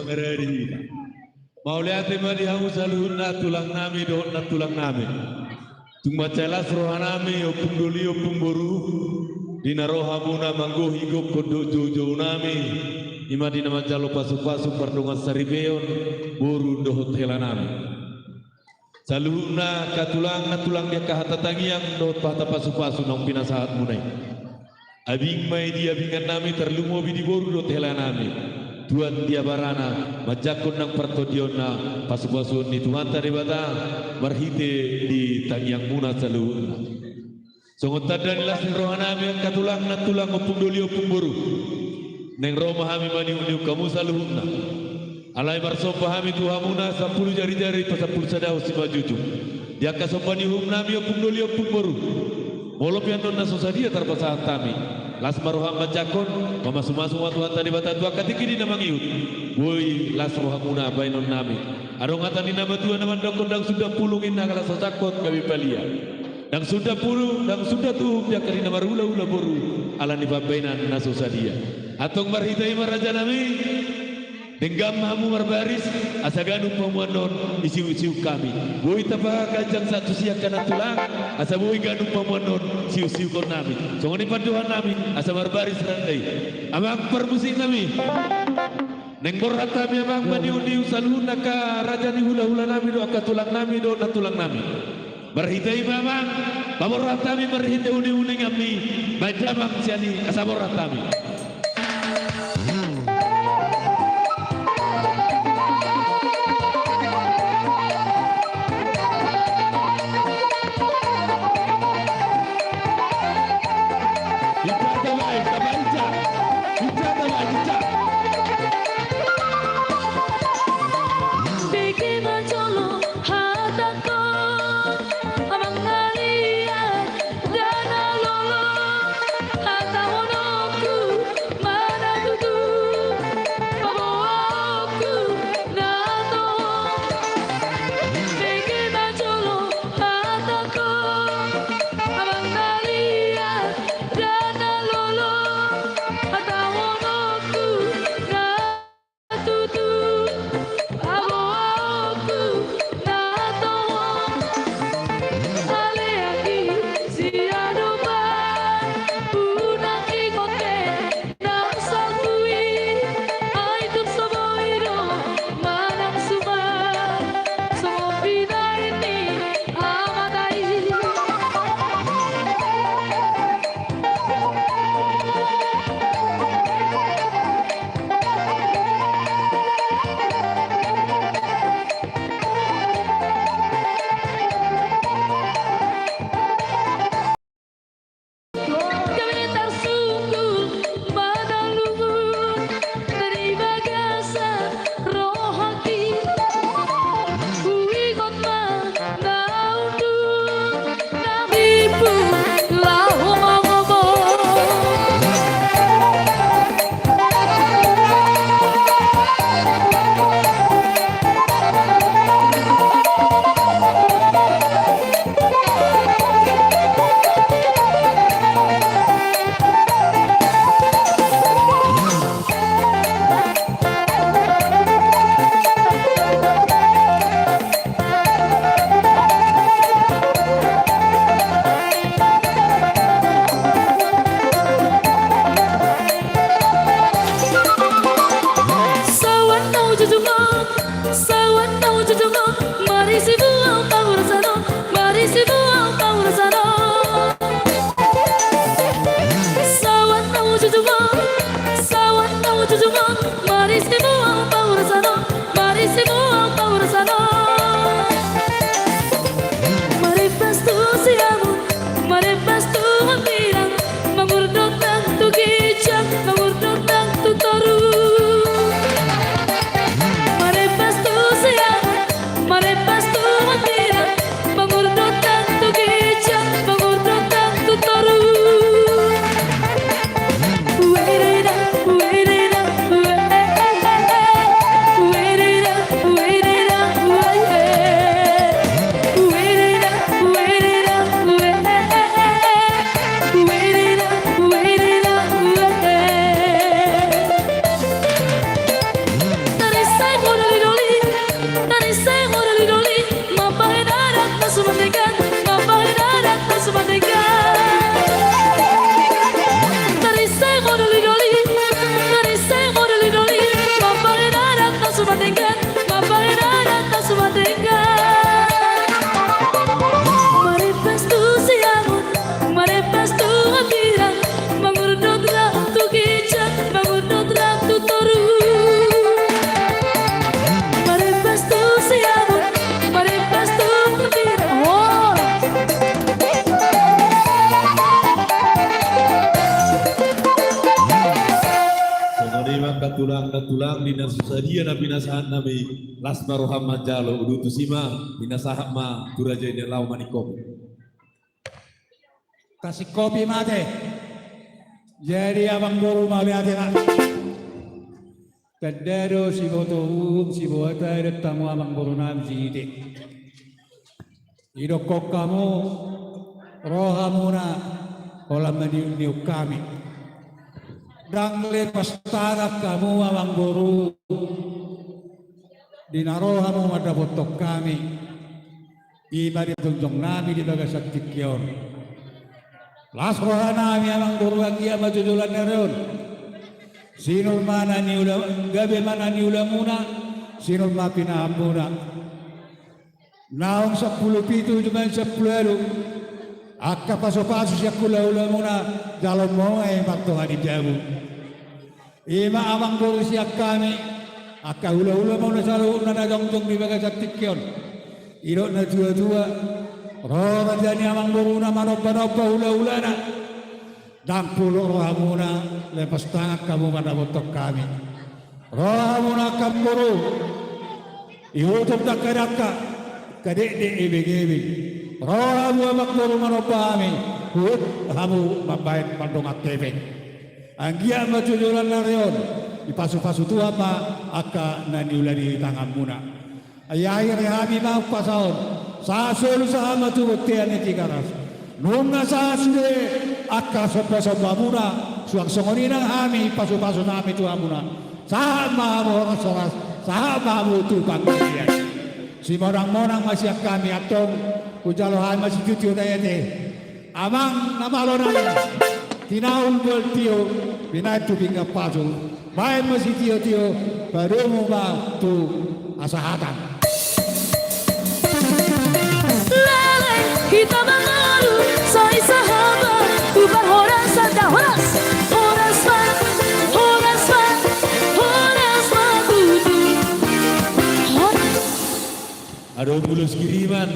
Paradi hita. Mauliate ma di hamu saluhutna tulang nami dohot nantulang nami. Tung mansai las roha nami, ompung doli, ompung boru, di na ro hamuna manggohi gokhon dohot joujou nami, i ma di na manjalo pasupasu pardongan saripeon, boru dohot hela nami. Saluhutna angka tulang, nantulang di angka hata tangiang dohot hata pasupasu naung pinasahat muna i. Abing ma i di abingan nami, tarlumobi di boru dohot hela nami. Tuat di abarana, manjangkon nang partondionna, pasupasuon ni Tuhanta Debata, marhite di tangiang muna saluhutna. Songon tanda ni las ni roha nami angka tulang, nantulang, ompung doli, ompung boru. Naeng ro ma hami maniukniuk hamu saluhutna. Alai marsomba hami tu hamuna sampulu jarijari pasampulu sada simanjujung. Di angka somba ni uhum nami ompung doli ompung boru. Molo pe annon na so sadia tarpasahat hami, las ma roham manjangkon, mamasumasu ma Tuhanta Debata tu angka tingki di na mangihut. Boi las rohamuna baenon nami. Adong hata ni na matua na mandokkon ndang sundat pulung inna las sangkot gabe palia. Ndang sundat pulung, ndang sundat uhum di angka di na marhulahula boru, ala ni pambaenan na so sadia. Antong marhite i ma raja nami. Denggan ma hamu marbaris, asa ganup hamu annon disiuksiuk hami. Boi tapaganjang sahat tu sian angka nantulang, asa boi ganup hamu annon siuksiukon nami. Songon i pandohan nami, asa marbaris randa i. Amang parmusik nami. Naeng borhat hami amang maniukniuk saluhutna angka raja ni hulahula nami dohot angka tulang nami dohot nantulang nami. Marhite i ma amang, paborhat hami marhite uninguninganmi, baen damang sian i asa borhat hami. Ijata baen, ijata baen, ijata. Bege ma jolo hatangkon, amang na liat ndada na lolo, hatahononku ma na tutu, paboaonku na tong. Bege ma jolo hatangkon, amang na liat ndada na lolo, hatahononku na tutu, paboaonku na tong. Alean i sian oban, unang ingot be nang salpu i. Ai tung so boi do manang suman, songon binahen ni amanta i. Gabe tarsungkun ma na lungun dari bagasan rohangki. Huingot ma na unduk na tipu laho mangomong. Sawan na hujujung on, sawan na hujujung on, marisi buang paurasan on, marisi buang paurasan on. Sawan na hujujung on, sawan na hujujung on, marisi buang paurasan on, marisi buang paurasan on. Maribas tu siamun, maribas tu hambilang, mangurdot nang tu ginjang, mangurdot nang tu toru. Maribas tu siamun, maribas tu hambilang, mangurdot nang tu ginjang, mangurdot nang tu toru. Uereda, uereda, uereda, uereda, uereda. Ima angka tulang na tulang di na so sadia na pinasahat nami, las ma roham manjalo, uduti si ma pinasahat ma tu raja i na laho maningkopi. Kasih kopi mate. Jadi amangboru mauliate ma. Tanda do siboto uhum siboto adat tamu amangboru nami site. Idokkon hamu ro hamuna holan maniuk-niuk hami. Ndang lepas tangan hamu amangboru. Di na ro hamu mandapothon hami. Ima di jongjong nami di bagasan tingki on. Las roha nami amangboru, anggiat ma joloan ni ari on. Sinur ma na niula, gabe ma na niulamuna, sinur ma pinahanmuna. Naung sampulu pitu jumadi sampulu ualu. Angka pasu-pasu sian hula-hulamuna jalo ma i martonga ni jabu. Ima amangboru sian hami, angka hula-hulamuna saluhutna na jongjong di bagasan tingki on. Didok na tua-tua, ro raja ni amangboruna manomba-nomba hula-hulana. Ndang puluk rohamuna, lepas tangan hamu mandapothon hami. Rohamuna angka amangboru. Ihutum dangka-dangka, kadekdek ebeng-ebeng. Ro hamu amangboru manomba hami, huhut hamu mambahen mardongan hepeng. Anggiat ma joloan ni ari on, dipasu-pasu Tuhan ma angka na niula ni tanganmuna. Ai akhir hami ma umpasa on, sahat solu sahat ma tu bontean ni Tigaras. Nunga sahat sude angka somba-sombamuna, suang songon i nang hami pasu-pasu nami tu hamuna. Sahat ma hamu horas-horas, sahat ma hamu tu panggabean. Simonang-monang ma sian hami, antong hujalo hami ma sitio-tio na ate. Amang na malo nami, tinaul bual tio, binahen tu pinggan pasu, bahen ma sitio-tio, padomu ma tu hasahatan. Leleng hita mangalu, sai sahabat, tu parhorasan da horas, horas ma, horas ma, horas ma tutu. Hor- Adong ulos kiriman.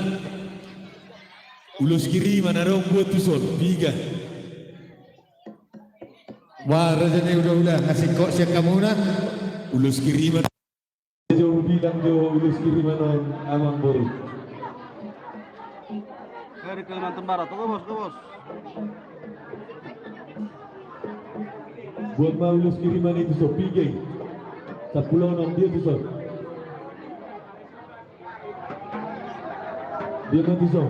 Ulos kiriman adong buat tuson, piga. Wah, raja ni hula-hula, nunga singkop sian hamuna. Ulos kiriman. Jauh bilang jauh ulos kiriman on amangboru. Heri kalimantan Barat, oke bos, oke bos. Buat ma ulos kiriman i tuson, piga i. Sampulu onom dia tuson. Dia mati so.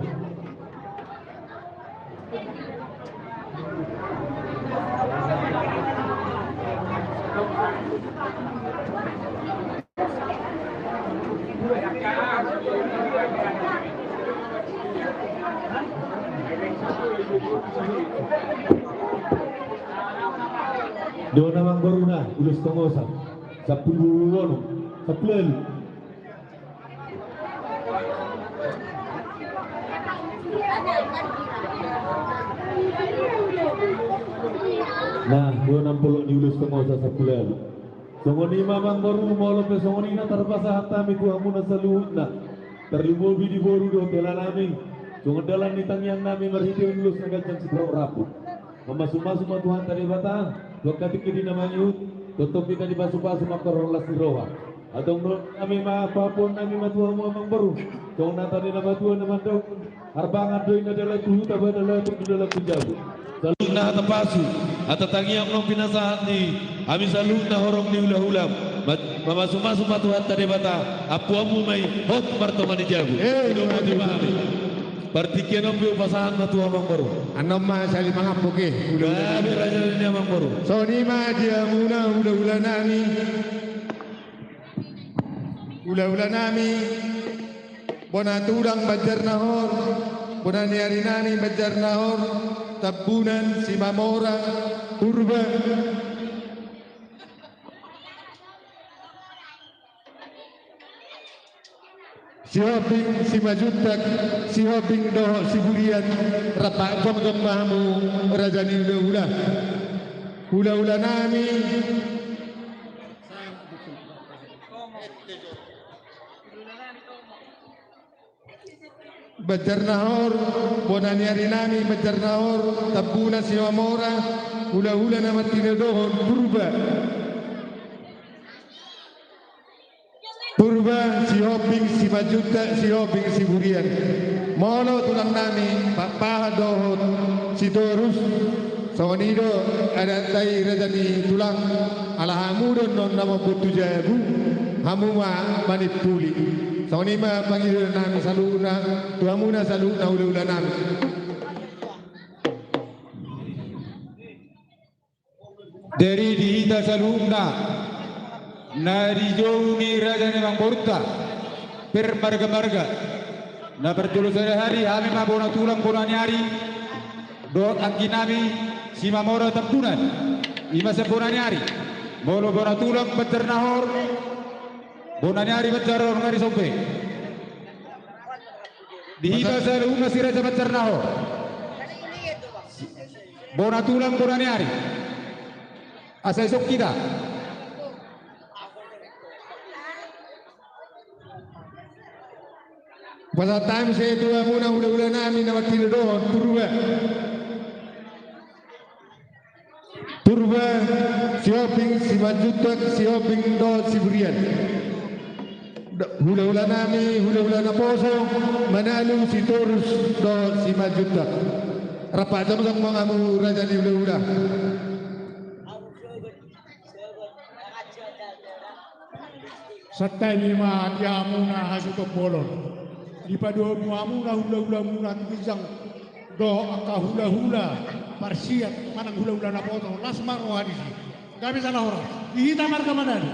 Dona amangboruna, ulos tongosa. Sampulu onom, sampulu ualu. Nah, dua nampolok ni ulos tongosa sampulu ualu. Songon i ma amangboru, molo pe songon i na tarpasahat hami tu hamuna saluhutna. Tarlumobi di boru dohot hela nami. Songon dalan ni tangiang nami marhite ulos na ganjang sitorop rambu. Mamasu-masu ma Tuhanta Debata, tu angka tingki di na mangihut, tongtong hita dipasu-pasu mangkorhon las ni roha. Antong dohonon nami ma, paboahon nami ma tu hamu amangboru. Songon hata ni na matua na mandok, harbangan do i na dalan tu huta, ba dalan tu dalan tu jabu. Saluhutna hata pasu, hata tangiang naung pinasahat ni hami saluhutna horong ni hula-hulam. Ma-, mamasu-masu ma Tuhanta Debata, ampuanmu ma i, hot martonga ni jabu. Eh, i do moti ma hami. Partingkian on pe hupasahat ma tu hamu amangboru. Annon ma sali mangampuk i. Gabe raja ni amangboru. Songon i ma di hamuna hula-hula nami. Hula-hula nami. Bona tulang Banjarnahor. Bona ni ari nami Banjarnahor. Tambunan, Simamora, Purba. Sihombing, Simanjuntak, Sihombing dohot Siburian, rap jongjong ma hamu raja ni hula-hula. Hula-hula nami. Banjarnahor, bona ni ari nami Banjarnahor, Tambunan, Simamora, hula-hula na martinodohon Purba. Purba, Sihombing, Simanjuntak, Sihombing, Siburian. Molo tulang nami, Pakpahan dohot Sitorus, songon i do adat i raja ni tulang, ala hamu do annon na mamboan tu jabu, hamu ma manimpuli. Songon i ma pangidoan nami saluhutna, tu hamuna saluhutna hulahula nami. Jadi di hita saluhutna na di jou ni raja ni amangborunta, per marga-marga, na parjolo sadari hami ma bona tulang bona ni ari dohot anggi nami Simamora Tambunan, i ma sian bona ni ari. Molo bona tulang Banjar Nahor, bona ni ari Banjar Nahor, ngari sompe. Di hita saluhutna si raja Banjar Nahor, bona tulang bona ni ari. Asa isuk hita. Pasahat hami muse tu hamuna hulahula nami na martinodohon Purba. Purba, Sihombing, Simanjuntak, Sihombing dohot Siburian. Do-, hulahula nami, hulahula naposo, Manalu, Sitorus dohot Simanjuntak. Rap jongjong ma hamu raja ni hulahula. Santabi ma di hamuna hasuhuton bolon. Dipadomu hamuna hulahulamuna tu ginjang dohot angka hulahula parsiat manang hulahula naposo, las ma roha disi. Gabe jala horas di hita marga Manalu.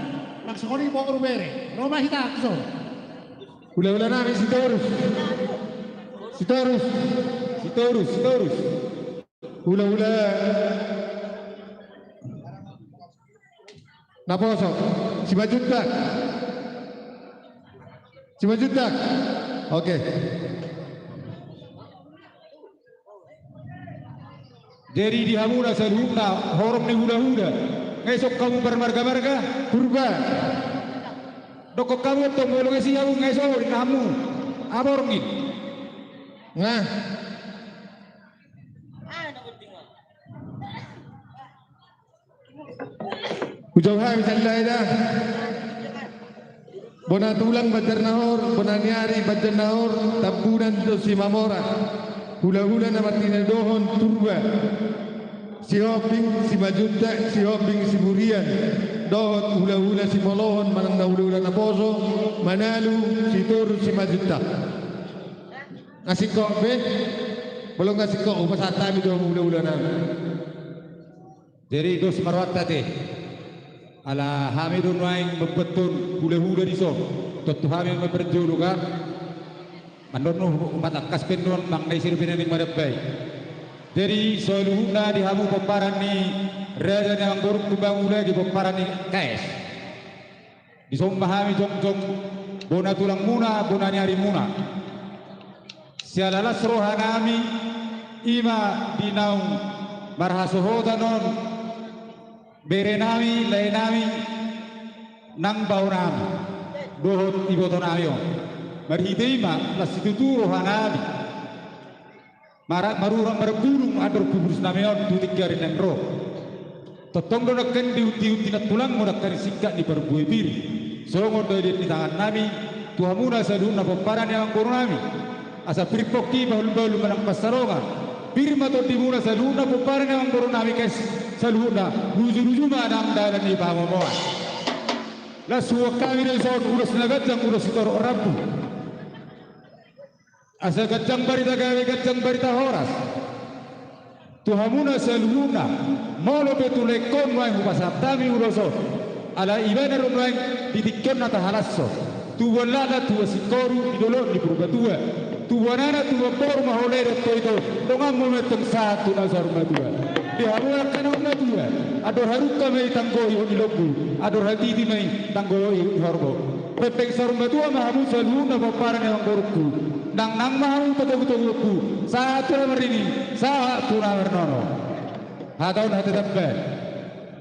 Nang songon i boru bere, ro ma hita tu son. Hulahula nami Sitorus. Sitorus. Sitorus, Sitorus. Hulahula naposo, Simanjuntak. Simanjuntak. Oke. Jadi di hamuna saluhutna horong ni hulahula, nga isuk hamu parmarga-marga? Purba. Dokkon hamu antong molo nga isuk hamu, nga isuk hamu, ninna hamu. Aha horong i? Nga. Hujou hami sandai da. Bona tulang Banjar Nahor, bona ni ari Banjar Nahor, Tambunan dohot Simamora. Hulahula na martinodohon Purba. Sihombing, Simanjuntak, Sihombing, Siburian. Dohot hulahula simolohon manang na hulahula naposo, Manalu, Sitorus, Simanjuntak. Nga singkop be, molo nga singkop, hupasahat hami do hulahula nami. Jadi dos ma rohanta ate. Ala hami do nuaeng mamboan hulahula dison. Tontu hami ma parjolo kan. Annon do humatangkas pe annon manang na ise dope na naeng madambai. Jadi saluhutna di hamu pomparan ni raja ni amangborungku, mangulahon pomparan ni K S. Dison ma hami jongjong bona tulangmuna, bona ni arimuna. Siala las rohanami, i ma di naung marhasohotan on, berenami, laenami, nang baonami dohot ibotonami on. Marhite i ma las situtu rohanami. Mara-, marurat margulung andor pubusnami on tu tingki ari naeng ro. Tongtong do nangkin diunti-unti nantulangmu nangkin singkat ni parbue pir. Songon do idian ni tangannami tu hamuna saluhutna pomparan ni amangborunami. Asa pir pongki, bahulbahul manang pansalongan. Pir ma tondimuna saluhutna pomparan ni amangborunami, K S saluhutna, luju-luju ma nang dalan ni pangomoan. Las huboan hami do dison ulos na ganjang, ulos sitorop rambu. Asa ganjang barita gabe, ganjang barita horas tu hamuna saluhutna. Molo pe tu laengkon nuaeng hupasahat hami ulos on, ala ibana do nuaeng di tingki on na tahalashon. Tubuan lakna, tubuan singkoru di dolok ni Purbatua. Tubuan anak, tubuan boru ma haholehon tu ito, donganmu ma antong sahat tu na saur matua. Di hamuna angka na ummatua, andor harungka ma i tanggohon ni lombu, andor hatiti ma i tanggohon ni horbo. Pempeng saur matua ma hamu saluhutna pomparan ni amangborungku. Nangnang ma hamu patogu-toguonku, sahat tu na marnini, sahat tu na marnono. Hata on hata Tambunan.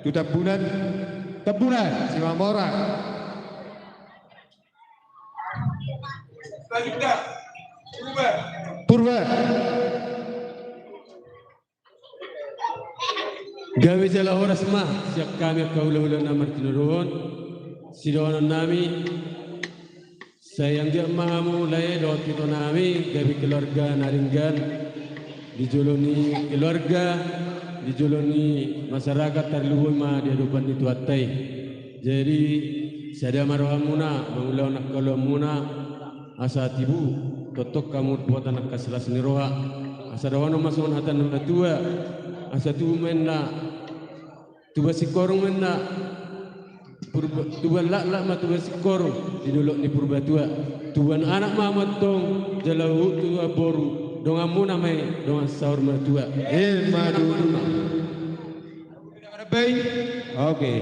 Tu Tambunan. Tambunan. Simamora. Purba. Gabe jala horas ma sian hami angka hulahula na martinodohon. Sidohononnami, Sai anggiat ma hamu lae dohot ito nami gabe keluarga na denggan di jolo ni keluarga, di jolo ni masyarakat, tarlumobi ma di adopan ni Tuhanta i. Jadi sada ma rohamuna mangulahon angka ulaonmuna, asa tibu tongtong hamu dohot angka las ni roha. Asa dohonon ma songon hata ni natuatua: Asa tubu ma inna tuba singkoru ma inna Purba, tuba laklak ma tuba singkoru di dolok ni Purbatua. Tubuan anak ma hamu antong jala huhut tubuan boru, donganmuna ma i dongan saur matua. Ima tutu. Oke.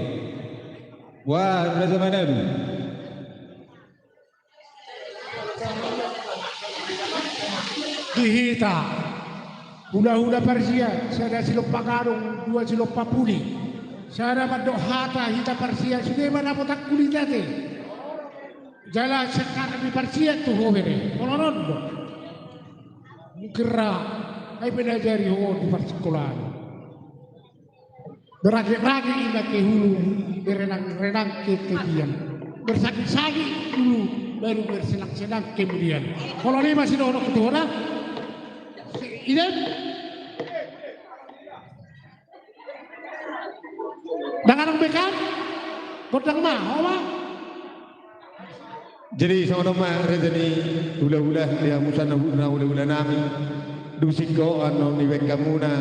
Wah, rasa mana tu? Di hita hulahula parsia, sada silompa gadong, dua silompa puli. Sada mandok hata hita parsia, sude ma dapotan kulit ate. Jala sekarang di parsia tu ho bere, molo non do. Mungkin ra, ai pe diajari ho di parsikolaan. Beragek-ragek ima ke hulu, berenang-renang ke tepian. Bersagit-sagit dulu, baru bersenang-senang kemudian. Molo i ma sidohononku tu ho da. Ida. Dang adong be kan? Godang ma, ho ma. Jadi songon on ma raja ni hulahula, di hamu saluhutna hulahula nami. Dung singkoru annon dibaen hamuna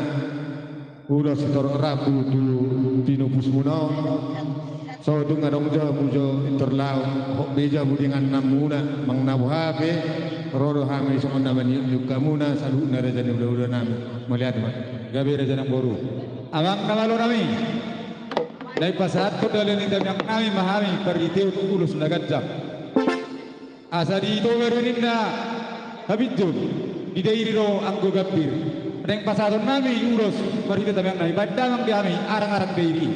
ulos sitorop rambu tu pinupusmuna on. So dung adong jo hamu jo pintor laho, hot be jo hamu di ingananmuna, manang na boha pe, ro do hami songon na maniukniuk hamuna, saluhutna raja ni hulahula nami. Mauliate ma. Gabe raja nang boru. Amang na malo nami. Naeng pasahathon dalan ni tamiang nami ma hami parhiteon ulos na ganjang. Asa di Toba do ninna habinjon, di Dairi do anggo gambir. Naeng pasahaton nami ulos marhite tamiang nami, baen damang di hami arangaran Dairi.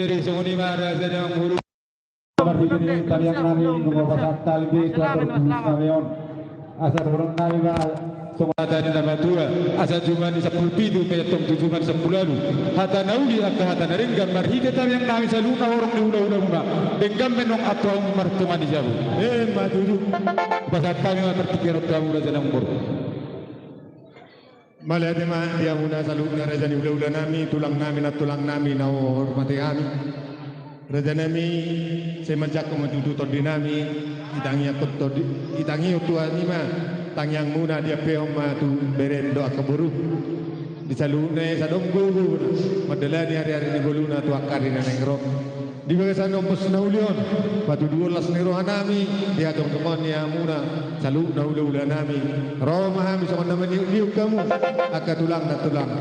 Jadi songon i ma raja ni amangboru. Marhite ni tariang nami nunga pasahat hami tu atur tulang nami on. Asa dohonon nami ma songon hata ni na matua, asa jumadi sampulu pitu pe antong tu jumadi sampulu ualu. Hata na uli angka hata na denggan marhite tariang nami saluhutna horong ni hula-hula muna. Denggan ma antong hamu martonga ni jabu. Emma tutu. Pasahat hami ma partingkian on tu hamu raja ni amangboru. Mauliate ma di hamuna saluhutna raja ni hula-hula nami, tulang nami, nantulang nami na huhormati hami. Raja nami, sai manjangkon ma tutu tondi nami, itangiangkon tondi, itangihon tu hami ma tangiang muna, diampehon ma tu bere dohot angka boru. Di saluhutna i sai adong gogo mandalani ari-ari ni ngoluna tu angka ari na naeng ro. Di bagasan ombas na uli on, patuduhon las ni roha nami di hatongtongon ni hamuna saluhutna hula-hula nami. Ro ma hami songon na maniuk-niuk hamu angka tulang nantulang.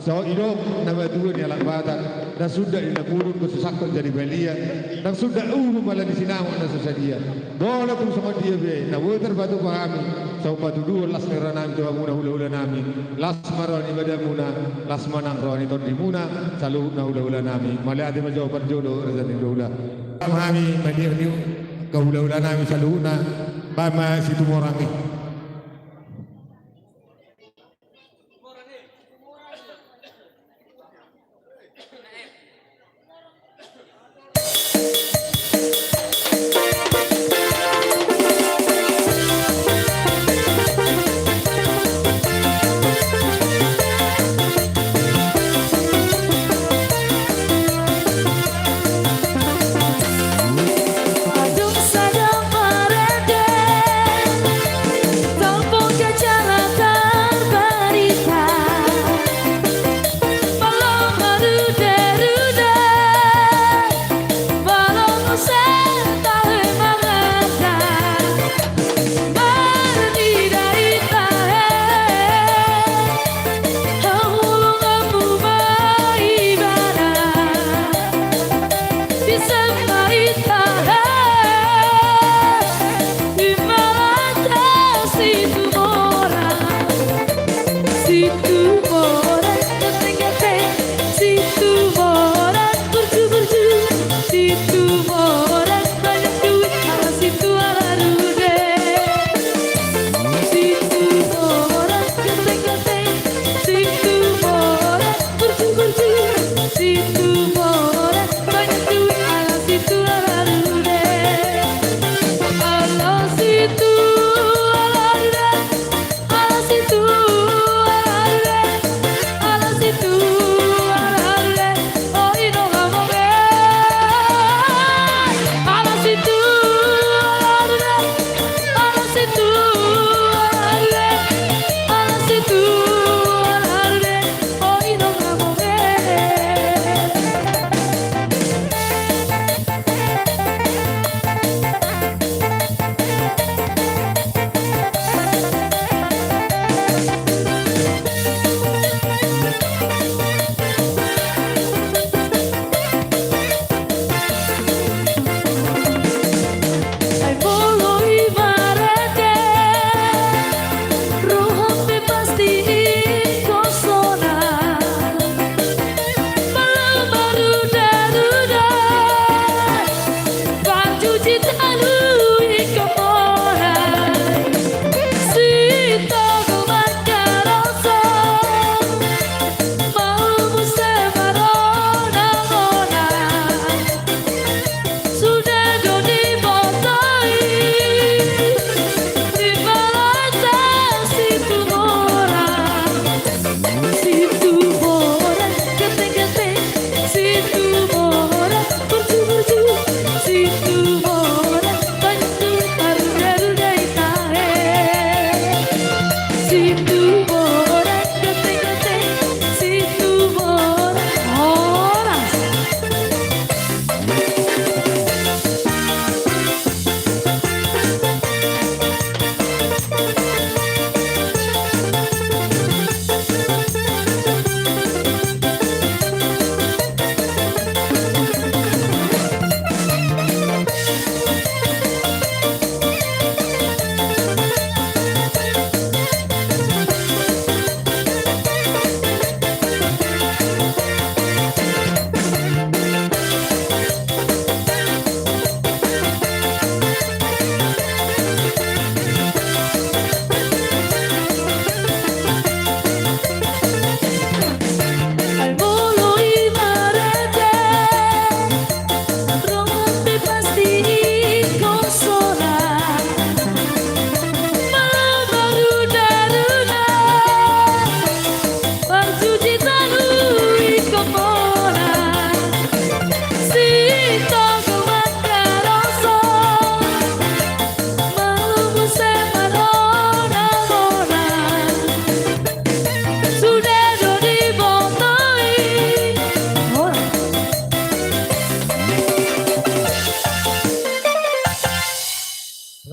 So idok na matua ni halak Batak, ndang sundat i na muruk, so sangkot jadi balian, ndang sundat uhum ala ni sinamot na so sadia. Molo tung songon dia pe na boi tarpatupa hami, so patuduhon las ni roha nami tu hamuna hula-hula nami. Las ma roha ni badanmuna, las ma nang roha ni tondimuna, saluhutna hula-hula nami. Mauliate ma jo parjolo raja ni hula-hula. Hami maniuk-niuk angka hula-hula nami saluhutna, bahen ma Situmorang i.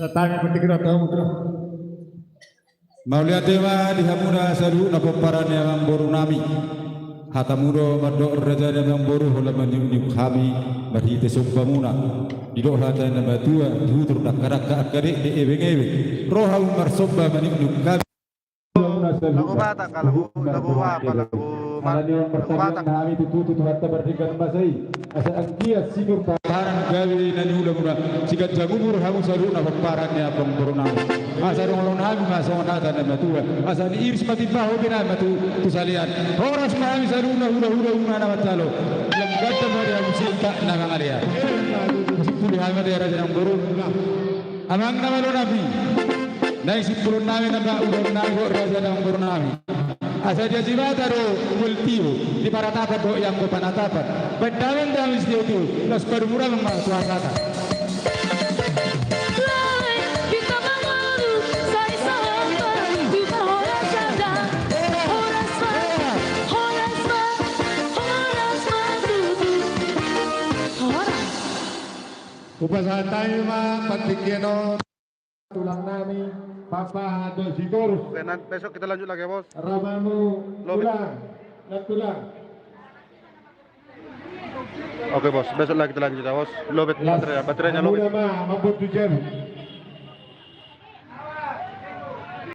Tangan bertiga, tangan bertiga. Mauliate ma di hamuna saluhutna pomparan ni amangboru nami. Hatamu do mandok raja ni amangboru, holan maniukniuk hami marhite sombamuna. Didok hata ni na matua, dihutur dakka-dakka angka dekdek, ebeng-ebeng. Ro hamu marsomba maniukniuk hami. Lagu Batak, lagu, lagu apa, lagu Mar-, lagu Batak. Hami tutu, tutu, Tuhanta mardenggan masa i. Asa anggiat sinur pa-, parang gabe na niulamuna, siganjang umur hamu saluhutna pomparan ni amangboru nami. Asa adong hami ma songon hata ni na matua. Asa diiris ma timbaho be nami ma tu, tu salean. Horas ma hami saluhutna hula-hula unang na manjalo. Lam ganda ma di hamu sinta na mangalea. Simpuli hami ma di raja ni amangboru. Amang na malo nami. Naeng simpulon nami na ba ulang nami, raja ni amangboru nami. Asa dia jibata do umul tio, di paratapan do ianggo panatapan. Baen damang damang sitio-tio, las padumuran ma tuan rata. Lae, bintang mangolu, sai sampai, bintang horas ada, horas ma, horas ma, horas ma tutu. Horas. Hupasahat hami ma partingkian on. Tulang nami, Papa Hato Sitorus. Oke, nan-, besok kita lanjut lagi, Bos. Ramamu Lobet. Tulang, nan tulang. Oke, Bos, besok lagi kita lanjut ya, Bos. Lobet. Las, baterai, baterainya lobet. Udah, Ma, mampu tujuan.